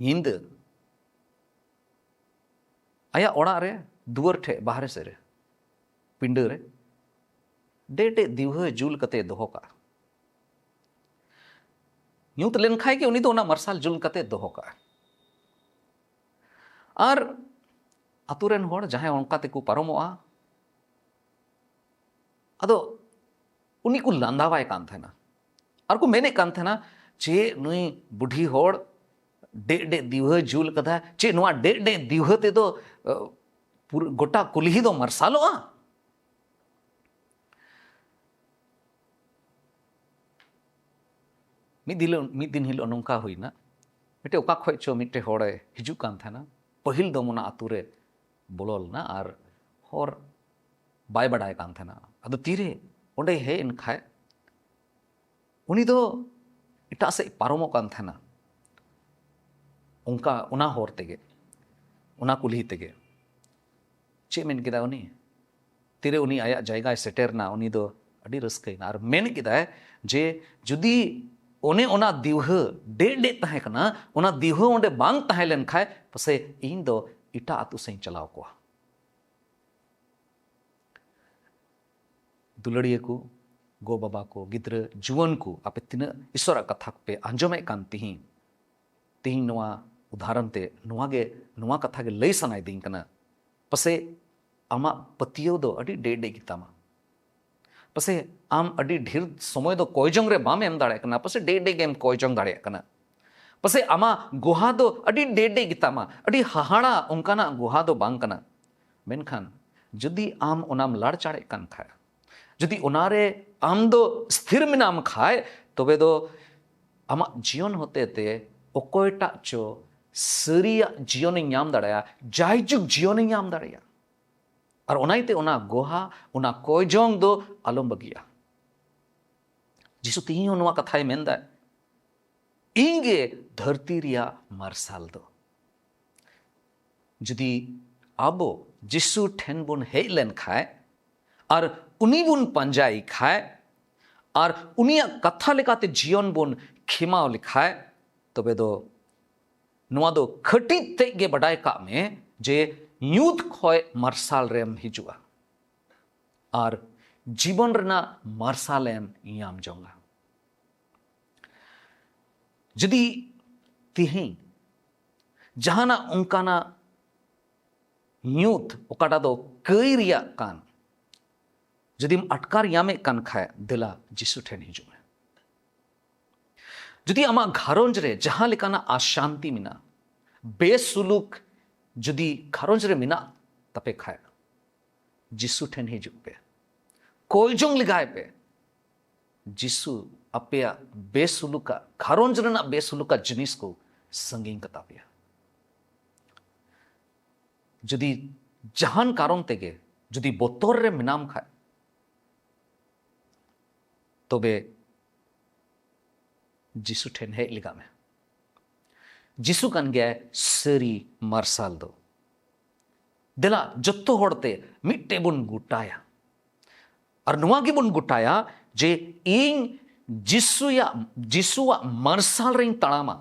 ᱧᱤᱫᱟᱹ ᱟᱭᱟᱜ ᱚᱲᱟᱜ ᱨᱮ, ᱫᱩᱣᱟᱹᱨ ᱴᱷᱮᱡ ᱵᱟᱦᱨᱮ ᱥᱮᱫ ᱨᱮ, ᱯᱤᱸᱰᱟᱹ ᱨᱮ ᱰᱮ ᱰᱮ ᱫᱤᱣᱦᱟᱹ ᱡᱩᱞ ᱠᱟᱛᱮ ᱫᱚᱦᱚ ᱠᱟᱜᱼᱟ᱾ ᱧᱩᱛ ᱞᱮᱱᱠᱷᱟᱡ ᱜᱮ ᱩᱱᱤ ᱫᱚ ᱚᱱᱟ ᱢᱟᱨᱥᱟᱞ ᱡᱩᱞ ᱠᱟᱛᱮ ᱫᱚᱦᱚ ᱠᱟᱜᱼᱟ᱾ ᱟᱨ ᱟᱛᱳ ᱨᱮᱱ ᱦᱚᱲ ᱡᱟᱦᱟᱸᱭ ᱚᱱᱠᱟ ᱛᱮᱠᱚ ᱯᱟᱨᱚᱢᱚᱜᱼᱟ, ᱟᱫᱚ ᱩᱱᱤ ᱠᱚ ᱞᱟᱸᱫᱟᱣᱟᱭ ᱠᱟᱱ ᱛᱟᱦᱮᱱᱟ᱾ ᱟᱨ ᱠᱚ ᱢᱮᱱᱮᱫ ᱠᱟᱱ ᱛᱟᱦᱮᱱᱟ, "ᱪᱮᱫ ᱱᱩᱭ ᱵᱩᱰᱷᱤ ᱦᱚᱲ ᱰᱮᱜ ᱰᱮᱜ ᱫᱤᱣᱦᱟᱹ ᱡᱩᱞ ᱠᱟᱫᱟ? ᱪᱮᱫ ᱱᱚᱣᱟ ᱰᱮᱜ ᱰᱮᱜ ᱫᱤᱣᱦᱟᱹ ᱛᱮᱫᱚ, ᱟᱹ, ᱯᱩᱨᱟᱹ ᱜᱚᱴᱟ ᱠᱩᱞᱦᱤ ᱫᱚ ᱢᱟᱨᱥᱟᱞᱚᱜᱼᱟ?" ᱢᱤᱫ ᱫᱤᱱ ᱦᱤᱞᱳᱜ, ᱢᱤᱫ ᱫᱤᱱ ᱦᱤᱞᱳᱜ ᱱᱚᱝᱠᱟ ᱦᱩᱭᱱᱟ, ᱢᱤᱫᱴᱮᱡ ᱚᱠᱟ ᱠᱷᱚᱡ ᱪᱚ ᱢᱤᱫᱴᱮᱡ ᱦᱚᱲᱮ ᱦᱤᱡᱩᱜ ᱠᱟᱱ ᱛᱟᱦᱮᱱᱟ᱾ ᱯᱟᱹᱦᱤᱞ ᱫᱚ ᱚᱱᱟ ᱟᱛᱳ ᱨᱮ ᱵᱚᱞᱚ ᱞᱮᱱᱟ ᱟᱨ ᱦᱚᱨ ᱵᱟᱭ ᱵᱟᱰᱟᱭ ᱠᱟᱱ ᱛᱟᱦᱮᱱᱟ᱾ ᱟᱫᱚ ᱛᱤᱨᱮ ᱚᱸᱰᱮ ᱦᱮᱡ ᱮᱱ ᱠᱷᱟᱡ, ᱩᱱᱤ ᱫᱚ ᱮᱴᱟᱜ ᱥᱮᱫ ᱯᱟᱨᱚᱢᱚᱜ ᱠᱟᱱ ᱛᱟᱦᱮᱱᱟ, ᱚᱱᱠᱟ ᱚᱱᱟ ᱦᱚᱨ ᱛᱮᱜᱮ, ᱚᱱᱟ ᱠᱩᱞᱦᱤ ᱛᱮᱜᱮ᱾ ᱪᱮᱫ ᱢᱮᱱ ᱠᱮᱫᱟ ᱩᱱᱤ? ᱛᱤᱨᱮ ᱩᱱᱤ ᱟᱭᱟᱜ ᱡᱟᱭᱜᱟᱭ ᱥᱮᱴᱮᱨ ᱮᱱᱟ, ᱩᱱᱤ ᱫᱚ ᱟᱹᱰᱤ ᱨᱟᱹᱥᱠᱟᱹᱭᱮᱱᱟ ᱟᱨ ᱢᱮᱱ ᱠᱮᱫᱟᱭ ᱡᱮ, "ᱡᱩᱫᱤ ᱚᱱᱮ ᱚᱱᱟ ᱫᱤᱣᱦᱟᱹ ᱰᱮᱜ ᱰᱮᱜ ᱛᱟᱦᱮᱸ ᱠᱟᱱᱟ, ᱚᱱᱟ ᱫᱤᱣᱦᱟᱹ ᱚᱸᱰᱮ ᱵᱟᱝ ᱛᱟᱦᱮᱸ ᱞᱮᱱ ᱠᱷᱟᱡ, ᱯᱟᱥᱮᱡ ᱤᱧ ᱫᱚ ᱮᱴᱟᱜ ᱟᱹᱛᱩ ᱥᱮᱫ ᱤᱧ ᱪᱟᱞᱟᱣ ᱠᱚᱜᱼᱟ᱾" ᱫᱩᱞᱟᱹᱲᱤᱭᱟᱹ ᱠᱚ, ᱜᱚ ᱵᱟᱵᱟ ᱠᱚ, ᱜᱤᱫᱽᱨᱟᱹ ᱡᱩᱣᱟᱹᱱ ᱠᱚ, ᱟᱯᱮ ᱛᱤᱱᱟᱹᱜ ᱤᱥᱚᱨᱟᱜ ᱠᱟᱛᱷᱟ ᱠᱚᱯᱮ ᱟᱸᱡᱚᱢᱮᱫ ᱠᱟᱱ ᱛᱤᱦᱤᱧ, ᱛᱤᱦᱤᱧ ᱱᱚᱣᱟ ᱩᱫᱟᱦᱚᱨᱚᱱ ᱛᱮ ᱱᱚᱣᱟ ᱜᱮ, ᱱᱚᱣᱟ ᱠᱟᱛᱷᱟ ᱜᱮ ᱞᱟᱹᱭ ᱥᱟᱱᱟᱭᱮᱫᱤᱧ ᱠᱟᱱᱟ᱾ ᱯᱟᱥᱮᱡ ᱟᱢᱟᱜ ᱯᱟᱹᱛᱭᱟᱹᱣ ᱫᱚ ᱟᱹᱰᱤ ᱰᱮᱜ ᱰᱮᱜ ᱜᱮᱛᱟᱢᱟ᱾ ᱯᱟᱥᱮᱡ ᱟᱢ ᱟᱹᱰᱤ ᱰᱷᱮᱨ ᱥᱚᱢᱚᱭ ᱫᱚ ᱠᱚᱭ ᱡᱚᱝ ᱨᱮ ᱵᱟᱢ ᱮᱢ ᱫᱟᱲᱮᱭᱟᱜ ᱠᱟᱱᱟ, ᱯᱟᱥᱮᱡ ᱰᱮᱜ ᱰᱮᱜ ᱜᱮᱢ ᱠᱚᱭ ᱡᱚᱝ ᱫᱟᱲᱮᱭᱟᱜ ᱠᱟᱱᱟ᱾ ᱯᱟᱥᱮᱡ ᱟᱢᱟᱜ ᱜᱚᱦᱟ ᱫᱚ ᱟᱹᱰᱤ ᱰᱮᱜ ᱰᱮᱜ ᱜᱮᱛᱟᱢᱟ, ᱟᱹᱰᱤ ᱦᱟᱦᱟᱲᱟ ᱚᱱᱠᱟᱱᱟᱜ ᱜᱚᱦᱟ ᱫᱚ ᱵᱟᱝ ᱠᱟᱱᱟ᱾ ᱢᱮᱱᱠᱷᱟᱱ ᱡᱩᱫᱤ ᱟᱢ ᱚᱱᱟᱢ ᱞᱟᱲᱪᱟᱲᱮᱫ ᱠᱟᱱ ᱠᱷᱟᱡ, ᱡᱩᱫᱤ ᱚᱱᱟᱨᱮ ᱟᱢ ᱫᱚ ᱥᱛᱷᱤᱨ ᱢᱮᱱᱟᱢ ᱠᱷᱟᱡ, ᱛᱚᱵᱮ ᱫᱚ ᱟᱢᱟᱜ ᱡᱤᱭᱚᱱ ᱦᱚᱛᱮ ᱛᱮ ᱚᱠᱚᱭᱴᱟᱜ ᱪᱚ ᱥᱟᱹᱨᱤᱭᱟᱜ ᱡᱤᱭᱚᱱᱮ ᱧᱟᱢ ᱫᱟᱲᱮᱭᱟᱜᱼᱟ, ᱡᱟᱭᱡᱩᱜᱽ ᱡᱤᱭᱚᱱᱮ ᱧᱟᱢ ᱫᱟᱲᱮᱭᱟᱜᱼᱟ᱾ ᱟᱨ ᱚᱱᱟ ᱤᱭᱟᱹᱛᱮ ᱚᱱᱟ ᱜᱚᱦᱟ, ᱚᱱᱟ ᱠᱚᱭᱡᱚᱝ ᱫᱚ ᱟᱞᱚᱢ ᱵᱟᱹᱜᱤᱭᱟ᱾ ᱡᱤᱥᱩ ᱛᱤᱦᱤᱧ ᱦᱚᱸ ᱱᱚᱣᱟ ᱠᱟᱛᱷᱟᱭ ᱢᱮᱱᱫᱟ, "ᱤᱧ ᱜᱮ ᱫᱷᱟᱹᱨᱛᱤ ᱨᱮᱭᱟᱜ ᱢᱟᱨᱥᱟᱞ ᱫᱚ᱾" ᱡᱩᱫᱤ ᱟᱵᱚ ᱡᱤᱥᱩ ᱴᱷᱮᱱ ᱵᱚᱱ ᱦᱮᱡ ᱞᱮᱱ ᱠᱷᱟᱡ ᱟᱨ ᱩᱱᱤ ᱵᱚᱱ ᱯᱟᱸᱡᱟᱭ ᱠᱷᱟᱡ ᱟᱨ ᱩᱱᱤᱭᱟᱜ ᱠᱟᱛᱷᱟ ᱞᱮᱠᱟᱛᱮ ᱡᱤᱭᱚᱱ ᱵᱚᱱ ᱠᱷᱮᱢᱟᱣ ᱞᱮᱠᱷᱟᱡ, ᱛᱚᱵᱮ ᱫᱚ ᱱᱚᱣᱟ ᱫᱚ ᱠᱟᱹᱴᱤᱡ ᱛᱮᱫ ᱜᱮ ᱵᱟᱰᱟᱭ ᱠᱟᱜ ᱢᱮ ᱡᱮ ᱧᱩᱛ ᱠᱷᱚᱡ ᱢᱟᱨᱥᱟᱞ ᱨᱮᱢ ᱦᱤᱡᱩᱜᱼᱟ ᱟᱨ ᱡᱤᱵᱚᱱ ᱨᱮᱱᱟᱜ ᱢᱟᱨᱥᱟᱞᱮᱢ ᱧᱟᱢ ᱡᱚᱝᱟ᱾ ᱡᱩᱫᱤ ᱛᱤᱦᱤᱧ ᱡᱟᱦᱟᱱᱟᱜ ᱚᱱᱠᱟᱱᱟᱜ ᱧᱩᱛ, ᱚᱠᱟᱴᱟᱜ ᱫᱚ ᱠᱟᱹᱭ ᱨᱮᱭᱟᱜ ᱠᱟᱱ, ᱡᱩᱫᱤᱢ ᱟᱴᱠᱟᱨ ᱧᱟᱢᱮᱫ ᱠᱟᱱ ᱠᱷᱟᱡ, ᱫᱮᱞᱟ ᱡᱤᱥᱩ ᱴᱷᱮᱱ ᱦᱤᱡᱩᱜ ᱢᱮ᱾ ᱡᱩᱫᱤ ᱟᱢᱟᱜ ᱜᱷᱟᱨᱚᱸᱡᱽ ᱨᱮ ᱡᱟᱦᱟᱸ ᱞᱮᱠᱟᱱᱟᱜ ᱚᱥᱟᱱᱛᱤ ᱢᱮᱱᱟᱜᱼᱟ, ᱵᱮᱥᱩᱞᱩᱠ ᱡᱩᱫᱤ ᱜᱷᱟᱨᱚᱸᱡᱽ ᱨᱮ ᱢᱮᱱᱟᱜ ᱛᱟᱯᱮ ᱠᱷᱟᱡ, ᱡᱤᱥᱩ ᱴᱷᱮᱱ ᱦᱤᱡᱩᱜ ᱯᱮ, ᱠᱚᱭ ᱡᱚᱝ ᱞᱮᱜᱟᱭ ᱯᱮ᱾ ᱡᱤᱥᱩ ᱟᱯᱮᱭᱟᱜ ᱵᱮᱥᱩᱞᱩᱠᱟᱜ, ᱜᱷᱟᱨᱚᱸᱡᱽ ᱨᱮᱱᱟᱜ ᱵᱮᱥᱩᱞᱩᱠᱟᱜ ᱡᱤᱱᱤᱥ ᱠᱚ ᱥᱟᱺᱜᱤᱧ ᱠᱟᱛᱟ ᱯᱮᱭᱟ᱾ ᱡᱩᱫᱤ ᱡᱟᱦᱟᱱ ᱠᱟᱨᱚᱱ ᱛᱮᱜᱮ ᱡᱩᱫᱤ ᱵᱚᱛᱚᱨ ᱨᱮ ᱢᱮᱱᱟᱢ ᱠᱷᱟᱡ, ᱛᱚᱵᱮ ᱡᱤᱥᱩ ᱴᱷᱮᱱ ᱦᱮᱡ ᱞᱮᱜᱟ ᱢᱮ᱾ ᱡᱤᱥᱩ ᱠᱟᱱ ᱜᱮᱭᱟᱭ ᱥᱟᱹᱨᱤ ᱢᱟᱨᱥᱟᱞ ᱫᱚ᱾ ᱫᱮᱞᱟ ᱡᱚᱛᱚ ᱦᱚᱲ ᱛᱮ ᱢᱤᱫᱴᱮᱡ ᱵᱚᱱ ᱜᱚᱴᱟᱭᱟ᱾ ᱟᱨ ᱱᱚᱣᱟ ᱜᱮᱵᱚᱱ ᱜᱚᱴᱟᱭᱟ ᱡᱮ ᱤᱧ ᱡᱤᱥᱩᱭᱟᱜ, ᱡᱤᱥᱩᱣᱟᱜ ᱢᱟᱨᱥᱟᱞ ᱨᱮᱧ ᱛᱟᱲᱟᱢᱟ᱾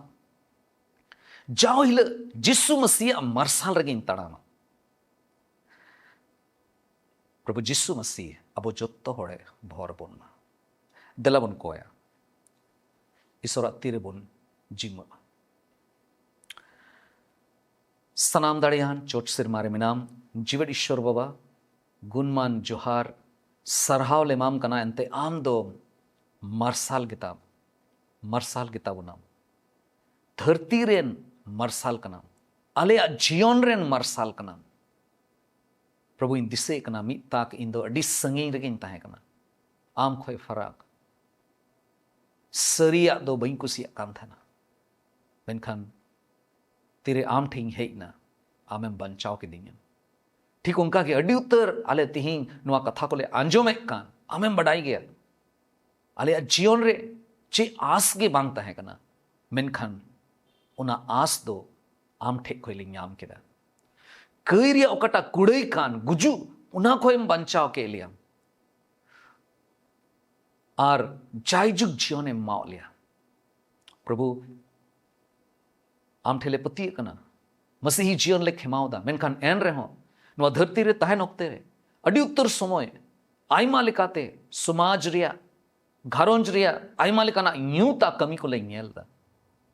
ᱡᱟᱣ ᱦᱤᱞᱳᱜ ᱡᱤᱥᱩ ᱢᱟᱹᱥᱤᱭᱟᱜ ᱢᱟᱨᱥᱟᱞ ᱨᱮᱜᱮᱧ ᱛᱟᱲᱟᱢᱟ᱾ ᱯᱨᱚᱵᱷᱩ ᱡᱤᱥᱩ ᱢᱟᱹᱥᱤ ᱟᱵᱚ ᱡᱚᱛᱚ ᱦᱚᱲᱮ ᱵᱷᱚᱨ ᱵᱚᱱ ᱢᱟ᱾ ᱫᱮᱞᱟ ᱵᱚᱱ ᱠᱚᱭᱟ, ᱤᱥᱚᱨᱟᱜ ᱛᱤ ᱨᱮᱵᱚᱱ ᱡᱤᱢᱟᱹᱜᱼᱟ᱾ ᱥᱟᱱᱟᱢ ᱫᱟᱲᱮᱭᱟᱱ ᱪᱚᱴ ᱥᱮᱨᱢᱟ ᱨᱮ ᱢᱮᱱᱟᱢ, ᱡᱤᱣᱮᱫ ᱤᱥᱚᱨ ᱵᱟᱵᱟ, ᱜᱩᱱᱢᱟᱱ ᱡᱚᱦᱟᱨ, ᱥᱟᱨᱦᱟᱣ ᱞᱮ ᱮᱢᱟᱢ ᱠᱟᱱᱟ, ᱮᱱᱛᱮ ᱟᱢ ᱫᱚ ᱢᱟᱨᱥᱟᱞ ᱜᱮᱛᱟᱢ, ᱢᱟᱨᱥᱟᱞ ᱜᱮᱛᱟ ᱵᱚᱱᱟᱢ, ᱫᱷᱟᱹᱨᱛᱤ ᱨᱮᱱ ᱢᱟᱨᱥᱟᱞ ᱠᱟᱱᱟᱢ, ᱟᱞᱮᱭᱟᱜ ᱡᱤᱭᱚᱱ ᱨᱮᱱ ᱢᱟᱨᱥᱟᱞ ᱠᱟᱱᱟᱢ᱾ ᱯᱨᱚᱵᱷᱩᱧ ᱫᱤᱥᱟᱹᱭᱮᱫ ᱠᱟᱱᱟ, ᱢᱤᱫ ᱛᱟᱠ ᱤᱧ ᱫᱚ ᱟᱹᱰᱤ ᱥᱟᱺᱜᱤᱧ ᱨᱮᱜᱮᱧ ᱛᱟᱦᱮᱸ ᱠᱟᱱᱟ, ᱟᱢ ᱠᱷᱚᱱ ᱯᱷᱟᱨᱟᱠ᱾ ᱥᱟᱹᱨᱤᱭᱟᱜ ᱫᱚ ᱵᱟᱹᱧ ᱠᱩᱥᱤᱭᱟᱜ ᱠᱟᱱ ᱛᱟᱦᱮᱱᱟ, ᱢᱮᱱᱠᱷᱟᱱ ᱛᱤᱨᱮ ᱟᱢ ᱴᱷᱮᱱ ᱤᱧ ᱦᱮᱡ ᱮᱱᱟ, ᱟᱢᱮᱢ ᱵᱟᱧᱪᱟᱣ ᱠᱤᱫᱤᱧᱟ᱾ ᱴᱷᱤᱠ ᱚᱱᱠᱟ ᱜᱮ ᱟᱹᱰᱤ ᱩᱛᱟᱹᱨ ᱟᱞᱮ ᱛᱤᱦᱤᱧ ᱱᱚᱣᱟ ᱠᱟᱛᱷᱟ ᱠᱚᱞᱮ ᱟᱸᱡᱚᱢᱮᱫ ᱠᱟᱱ, ᱟᱢᱮᱢ ᱵᱟᱰᱟᱭ ᱜᱮᱭᱟ᱾ ᱟᱞᱮᱭᱟᱜ ᱡᱤᱭᱚᱱ ᱨᱮ ᱪᱮᱫ ᱟᱸᱥ ᱜᱮ ᱵᱟᱝ ᱛᱟᱦᱮᱸ ᱠᱟᱱᱟ, ᱢᱮᱱᱠᱷᱟᱱ ᱚᱱᱟ ᱟᱸᱥ ᱫᱚ ᱟᱢ ᱴᱷᱮᱡ ᱠᱷᱚᱡ ᱞᱮ ᱧᱟᱢ ᱠᱮᱫᱟ᱾ ᱠᱟᱹᱭ ᱨᱮᱭᱟᱜ ᱚᱠᱟᱴᱟᱜ ᱠᱩᱲᱟᱹᱭ ᱠᱟᱱ ᱜᱩᱡᱩᱜ, ᱚᱱᱟ ᱠᱷᱚᱡ ᱮᱢ ᱵᱟᱧᱪᱟᱣ ᱠᱮᱫ ᱞᱮᱭᱟ᱾ ᱟᱨ ᱡᱟᱭᱡᱩᱜᱽ ᱡᱤᱭᱚᱱᱮᱢ ᱮᱢᱟᱣᱟᱫ ᱞᱮᱭᱟ᱾ ᱯᱨᱚᱵᱷᱩ, ᱟᱢ ᱴᱷᱮᱱ ᱞᱮ ᱯᱟᱹᱛᱭᱟᱹᱜ ᱠᱟᱱᱟ, ᱢᱟᱹᱥᱤᱦᱤ ᱡᱤᱭᱚᱱ ᱞᱮ ᱠᱷᱮᱢᱟᱣ ᱮᱫᱟ, ᱢᱮᱱᱠᱷᱟᱱ ᱮᱱ ᱨᱮᱦᱚᱸ ᱱᱚᱣᱟ ᱫᱷᱟᱹᱨᱛᱤ ᱨᱮ ᱛᱟᱦᱮᱱ ᱚᱠᱛᱮ ᱨᱮ ᱟᱹᱰᱤ ᱩᱛᱟᱹᱨ ᱥᱚᱢᱚᱭ ᱟᱭᱢᱟ ᱞᱮᱠᱟᱛᱮ ᱥᱚᱢᱟᱡᱽ ᱨᱮᱭᱟᱜ, ᱜᱷᱟᱨᱚᱸᱡᱽ ᱨᱮᱭᱟᱜ ᱟᱭᱢᱟ ᱞᱮᱠᱟᱱᱟᱜ ᱧᱩᱛᱟᱜ ᱠᱟᱹᱢᱤ ᱠᱚᱞᱮ ᱧᱮᱞ ᱮᱫᱟ᱾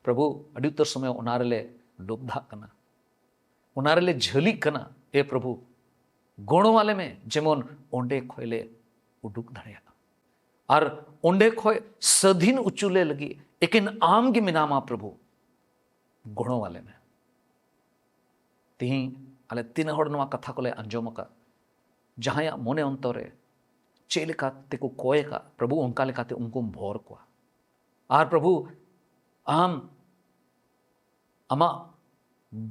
ᱯᱨᱚᱵᱷᱩ, ᱟᱹᱰᱤ ᱩᱛᱟᱹᱨ ᱥᱚᱢᱚᱭ ᱚᱱᱟ ᱨᱮᱞᱮ ᱞᱚᱵᱫᱷᱟᱜ ᱠᱟᱱᱟ, ᱚᱱᱟ ᱨᱮᱞᱮ ᱡᱷᱟᱹᱞᱤᱜ ᱠᱟᱱᱟ᱾ ᱮ ᱯᱨᱚᱵᱷᱩ, ᱜᱚᱲᱚ ᱟᱞᱮ ᱢᱮ, ᱡᱮᱢᱚᱱ ᱚᱸᱰᱮ ᱠᱷᱚᱡ ᱞᱮ ᱩᱰᱩᱠ ᱫᱟᱲᱮᱭᱟᱜᱼᱟ᱾ ᱟᱨ ᱚᱸᱰᱮ ᱠᱷᱚᱡ ᱥᱟᱹᱫᱷᱤᱱ ᱚᱪᱚ ᱞᱮ ᱞᱟᱹᱜᱤᱫ ᱮᱠᱮᱱ ᱟᱢ ᱜᱮ ᱢᱮᱱᱟᱢᱟ ᱯᱨᱚᱵᱷᱩ, ᱜᱚᱲᱚ ᱟᱞᱮ ᱢᱮ᱾ ᱛᱤᱦᱤᱧ ᱟᱞᱮ ᱛᱤᱱᱟᱹᱜ ᱦᱚᱲ ᱱᱚᱣᱟ ᱠᱟᱛᱷᱟ ᱠᱚᱞᱮ ᱟᱸᱡᱚᱢ ᱟᱠᱟᱫ, ᱡᱟᱦᱟᱸᱭᱟᱜ ᱢᱚᱱᱮ ᱚᱱᱛᱚᱨ ᱨᱮ ᱪᱮᱫ ᱞᱮᱠᱟ ᱛᱮᱠᱚ ᱠᱚᱭ ᱟᱠᱟᱫ, ᱯᱨᱚᱵᱷᱩ, ᱚᱱᱠᱟ ᱞᱮᱠᱟᱛᱮ ᱩᱱᱠᱩᱢ ᱵᱷᱚᱨ ᱠᱚᱣᱟ᱾ ᱟᱨ ᱯᱨᱚᱵᱷᱩ, ᱟᱢ ᱟᱢᱟᱜ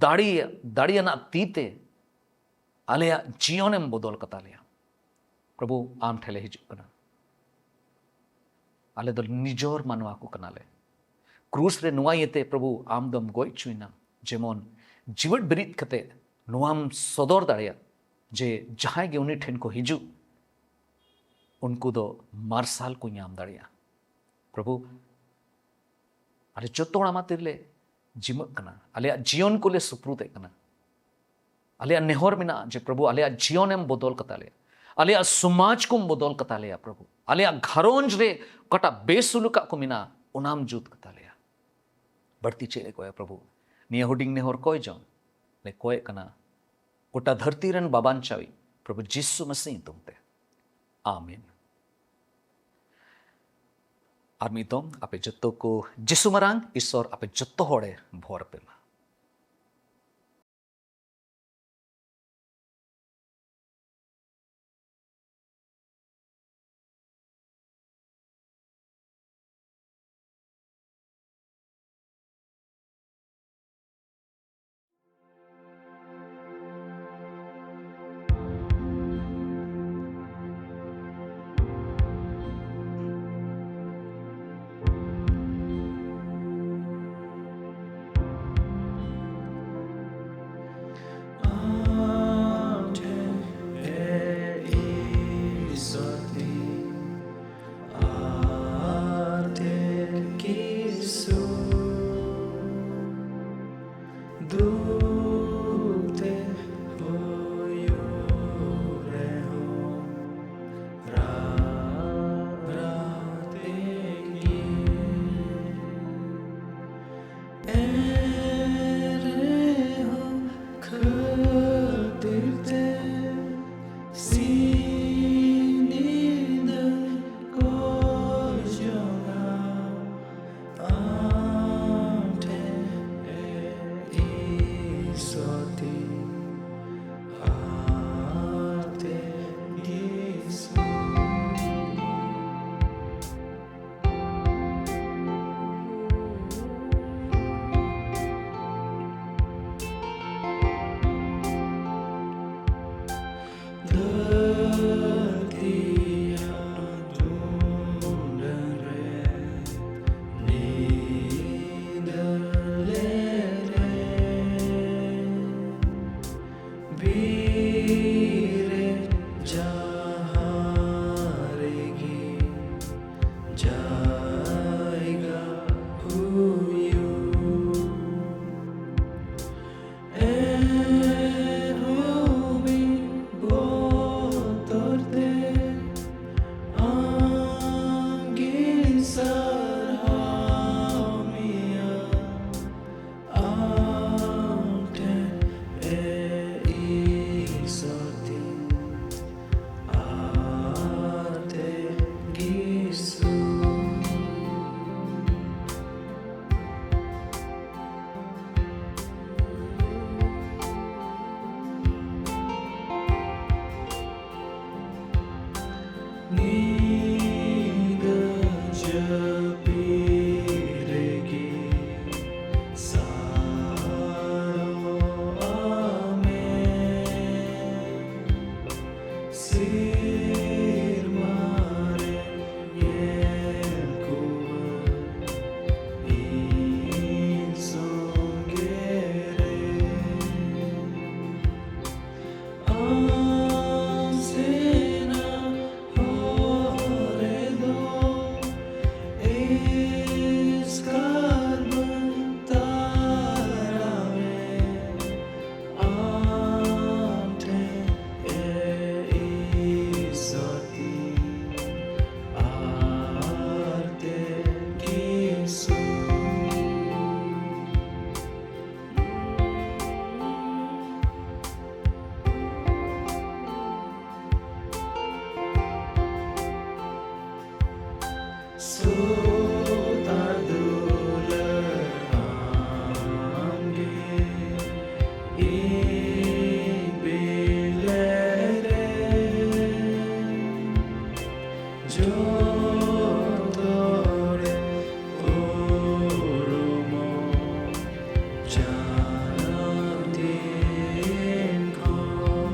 ᱫᱟᱲᱮ, ᱫᱟᱲᱮᱭᱟᱱᱟᱜ ᱛᱤ ᱛᱮ ᱟᱞᱮᱭᱟᱜ ᱡᱤᱭᱚᱱᱮᱢ ᱵᱚᱫᱚᱞ ᱠᱟᱛᱟ ᱞᱮᱭᱟ᱾ ᱯᱨᱚᱵᱷᱩ, ᱟᱢ ᱴᱷᱮᱱ ᱞᱮ ᱦᱤᱡᱩᱜ ᱠᱟᱱᱟ᱾ ᱟᱞᱮ ᱫᱚ ᱱᱤᱡᱚᱨ ᱢᱟᱱᱣᱟ ᱠᱚ ᱠᱟᱱᱟᱞᱮ᱾ ᱠᱨᱩᱥ ᱨᱮ ᱱᱚᱣᱟ ᱤᱭᱟᱹᱛᱮ ᱯᱨᱚᱵᱷᱩ ᱟᱢ ᱫᱚᱢ ᱜᱚᱡ ᱦᱚᱪᱚᱭᱮᱱᱟ, ᱡᱮᱢᱚᱱ ᱡᱤᱣᱮᱫ ᱵᱮᱨᱮᱫ ᱠᱟᱛᱮ ᱱᱚᱣᱟᱢ ᱥᱚᱫᱚᱨ ᱫᱟᱲᱮᱭᱟᱜ, ᱡᱮ ᱡᱟᱦᱟᱸᱭ ᱜᱮ ᱩᱱᱤ ᱴᱷᱮᱱ ᱠᱚ ᱦᱤᱡᱩᱜ, ᱩᱱᱠᱩ ᱫᱚ ᱢᱟᱨᱥᱟᱞ ᱠᱚ ᱧᱟᱢ ᱫᱟᱲᱮᱭᱟᱜᱼᱟ᱾ ᱯᱨᱚᱵᱷᱩ, ᱟᱞᱮ ᱡᱚᱛᱚ ᱦᱚᱲ ᱟᱢᱟᱜ ᱛᱤᱨᱮᱞᱮ ᱡᱤᱢᱟᱹᱜ ᱠᱟᱱᱟ, ᱟᱞᱮᱭᱟᱜ ᱡᱤᱭᱚᱱ ᱠᱚᱞᱮ ᱥᱩᱯᱨᱩᱫᱮᱫ ᱠᱟᱱᱟ᱾ ᱟᱞᱮᱭᱟᱜ ᱱᱮᱦᱚᱨ ᱢᱮᱱᱟᱜᱼᱟ ᱡᱮ ᱯᱨᱚᱵᱷᱩ, ᱟᱞᱮᱭᱟᱜ ᱡᱤᱭᱚᱱᱮᱢ ᱵᱚᱫᱚᱞ ᱠᱟᱛᱟ ᱞᱮᱭᱟ, ᱟᱞᱮᱭᱟᱜ ᱥᱚᱢᱟᱡᱽ ᱠᱚᱢ ᱵᱚᱫᱚᱞ ᱠᱟᱛᱟ ᱞᱮᱭᱟ ᱯᱨᱚᱵᱷᱩ, ᱟᱞᱮᱭᱟᱜ ᱜᱷᱟᱨᱚᱸᱡᱽ ᱨᱮ ᱚᱠᱟᱴᱟᱜ ᱵᱮᱥᱩᱞᱩᱠᱟᱜ ᱠᱚ ᱢᱮᱱᱟᱜᱼᱟ, ᱚᱱᱟᱢ ᱡᱩᱛ ᱠᱟᱛᱟ ᱞᱮᱭᱟ᱾ ᱵᱟᱹᱲᱛᱤ ᱪᱮᱫ ᱞᱮ ᱠᱚᱭᱟ ᱯᱨᱚᱵᱷᱩ? ᱱᱤᱭᱟᱹ ᱦᱩᱰᱤᱧ ᱱᱮᱦᱚᱨ ᱠᱚᱭ ᱡᱚᱝ ᱞᱮ ᱠᱚᱭᱮᱫ ᱠᱟᱱᱟ ᱜᱚᱴᱟ ᱫᱷᱟᱹᱨᱛᱤ ᱨᱮᱱ ᱵᱟᱵᱟᱧᱪᱟᱣᱤᱡ ᱯᱨᱚᱵᱷᱩ ᱡᱤᱥᱩ ᱢᱟᱹᱥᱤ ᱧᱩᱛᱩᱢ ᱛᱮ, ᱟᱢᱮᱱ᱾ ᱟᱨ ᱢᱤᱫ ᱫᱚᱢ ᱟᱯᱮ ᱡᱚᱛᱚ ᱠᱚ ᱡᱤᱥᱩ ᱢᱟᱨᱟᱝ ᱤᱥᱚᱨ ᱟᱯᱮ ᱡᱚᱛᱚ ᱦᱚᱲᱮ ᱵᱷᱚᱨ ᱯᱮ ᱢᱟ᱾ ᱫᱩᱠ ᱛᱮ ᱦᱩᱭᱩᱜ ᱨᱮᱦᱚᱸ ᱨᱟᱜ ᱨᱟᱜ ᱛᱮᱜᱮ, ᱮᱱ ᱨᱮᱦᱚᱸ ᱠᱷᱟᱹᱛᱤᱨ ᱛᱮ ᱥᱤᱧ ᱧᱤᱫᱟᱹᱧ ᱠᱚᱭ ᱡᱚᱝᱟ ᱟᱢ ᱴᱷᱮᱱ ᱤᱧ᱾ ᱡᱟᱱᱟᱢ ᱫᱤᱱ ᱠᱷᱚᱱ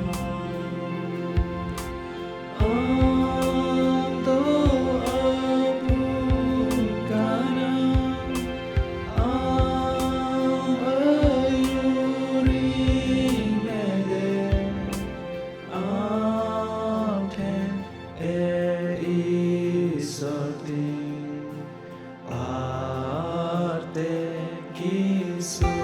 ᱟᱢ ᱫᱚ ᱟᱵᱚ ᱠᱟᱱᱟᱢ, ᱟᱢ ᱟᱹᱭᱩᱨᱤᱧ ᱢᱮᱫᱮ, ᱟᱢ ᱴᱷᱮᱱ ᱮ ᱤᱥᱚᱨ ᱛᱤᱧ ᱟᱨ ᱛᱮ ᱠᱤᱥᱩ᱾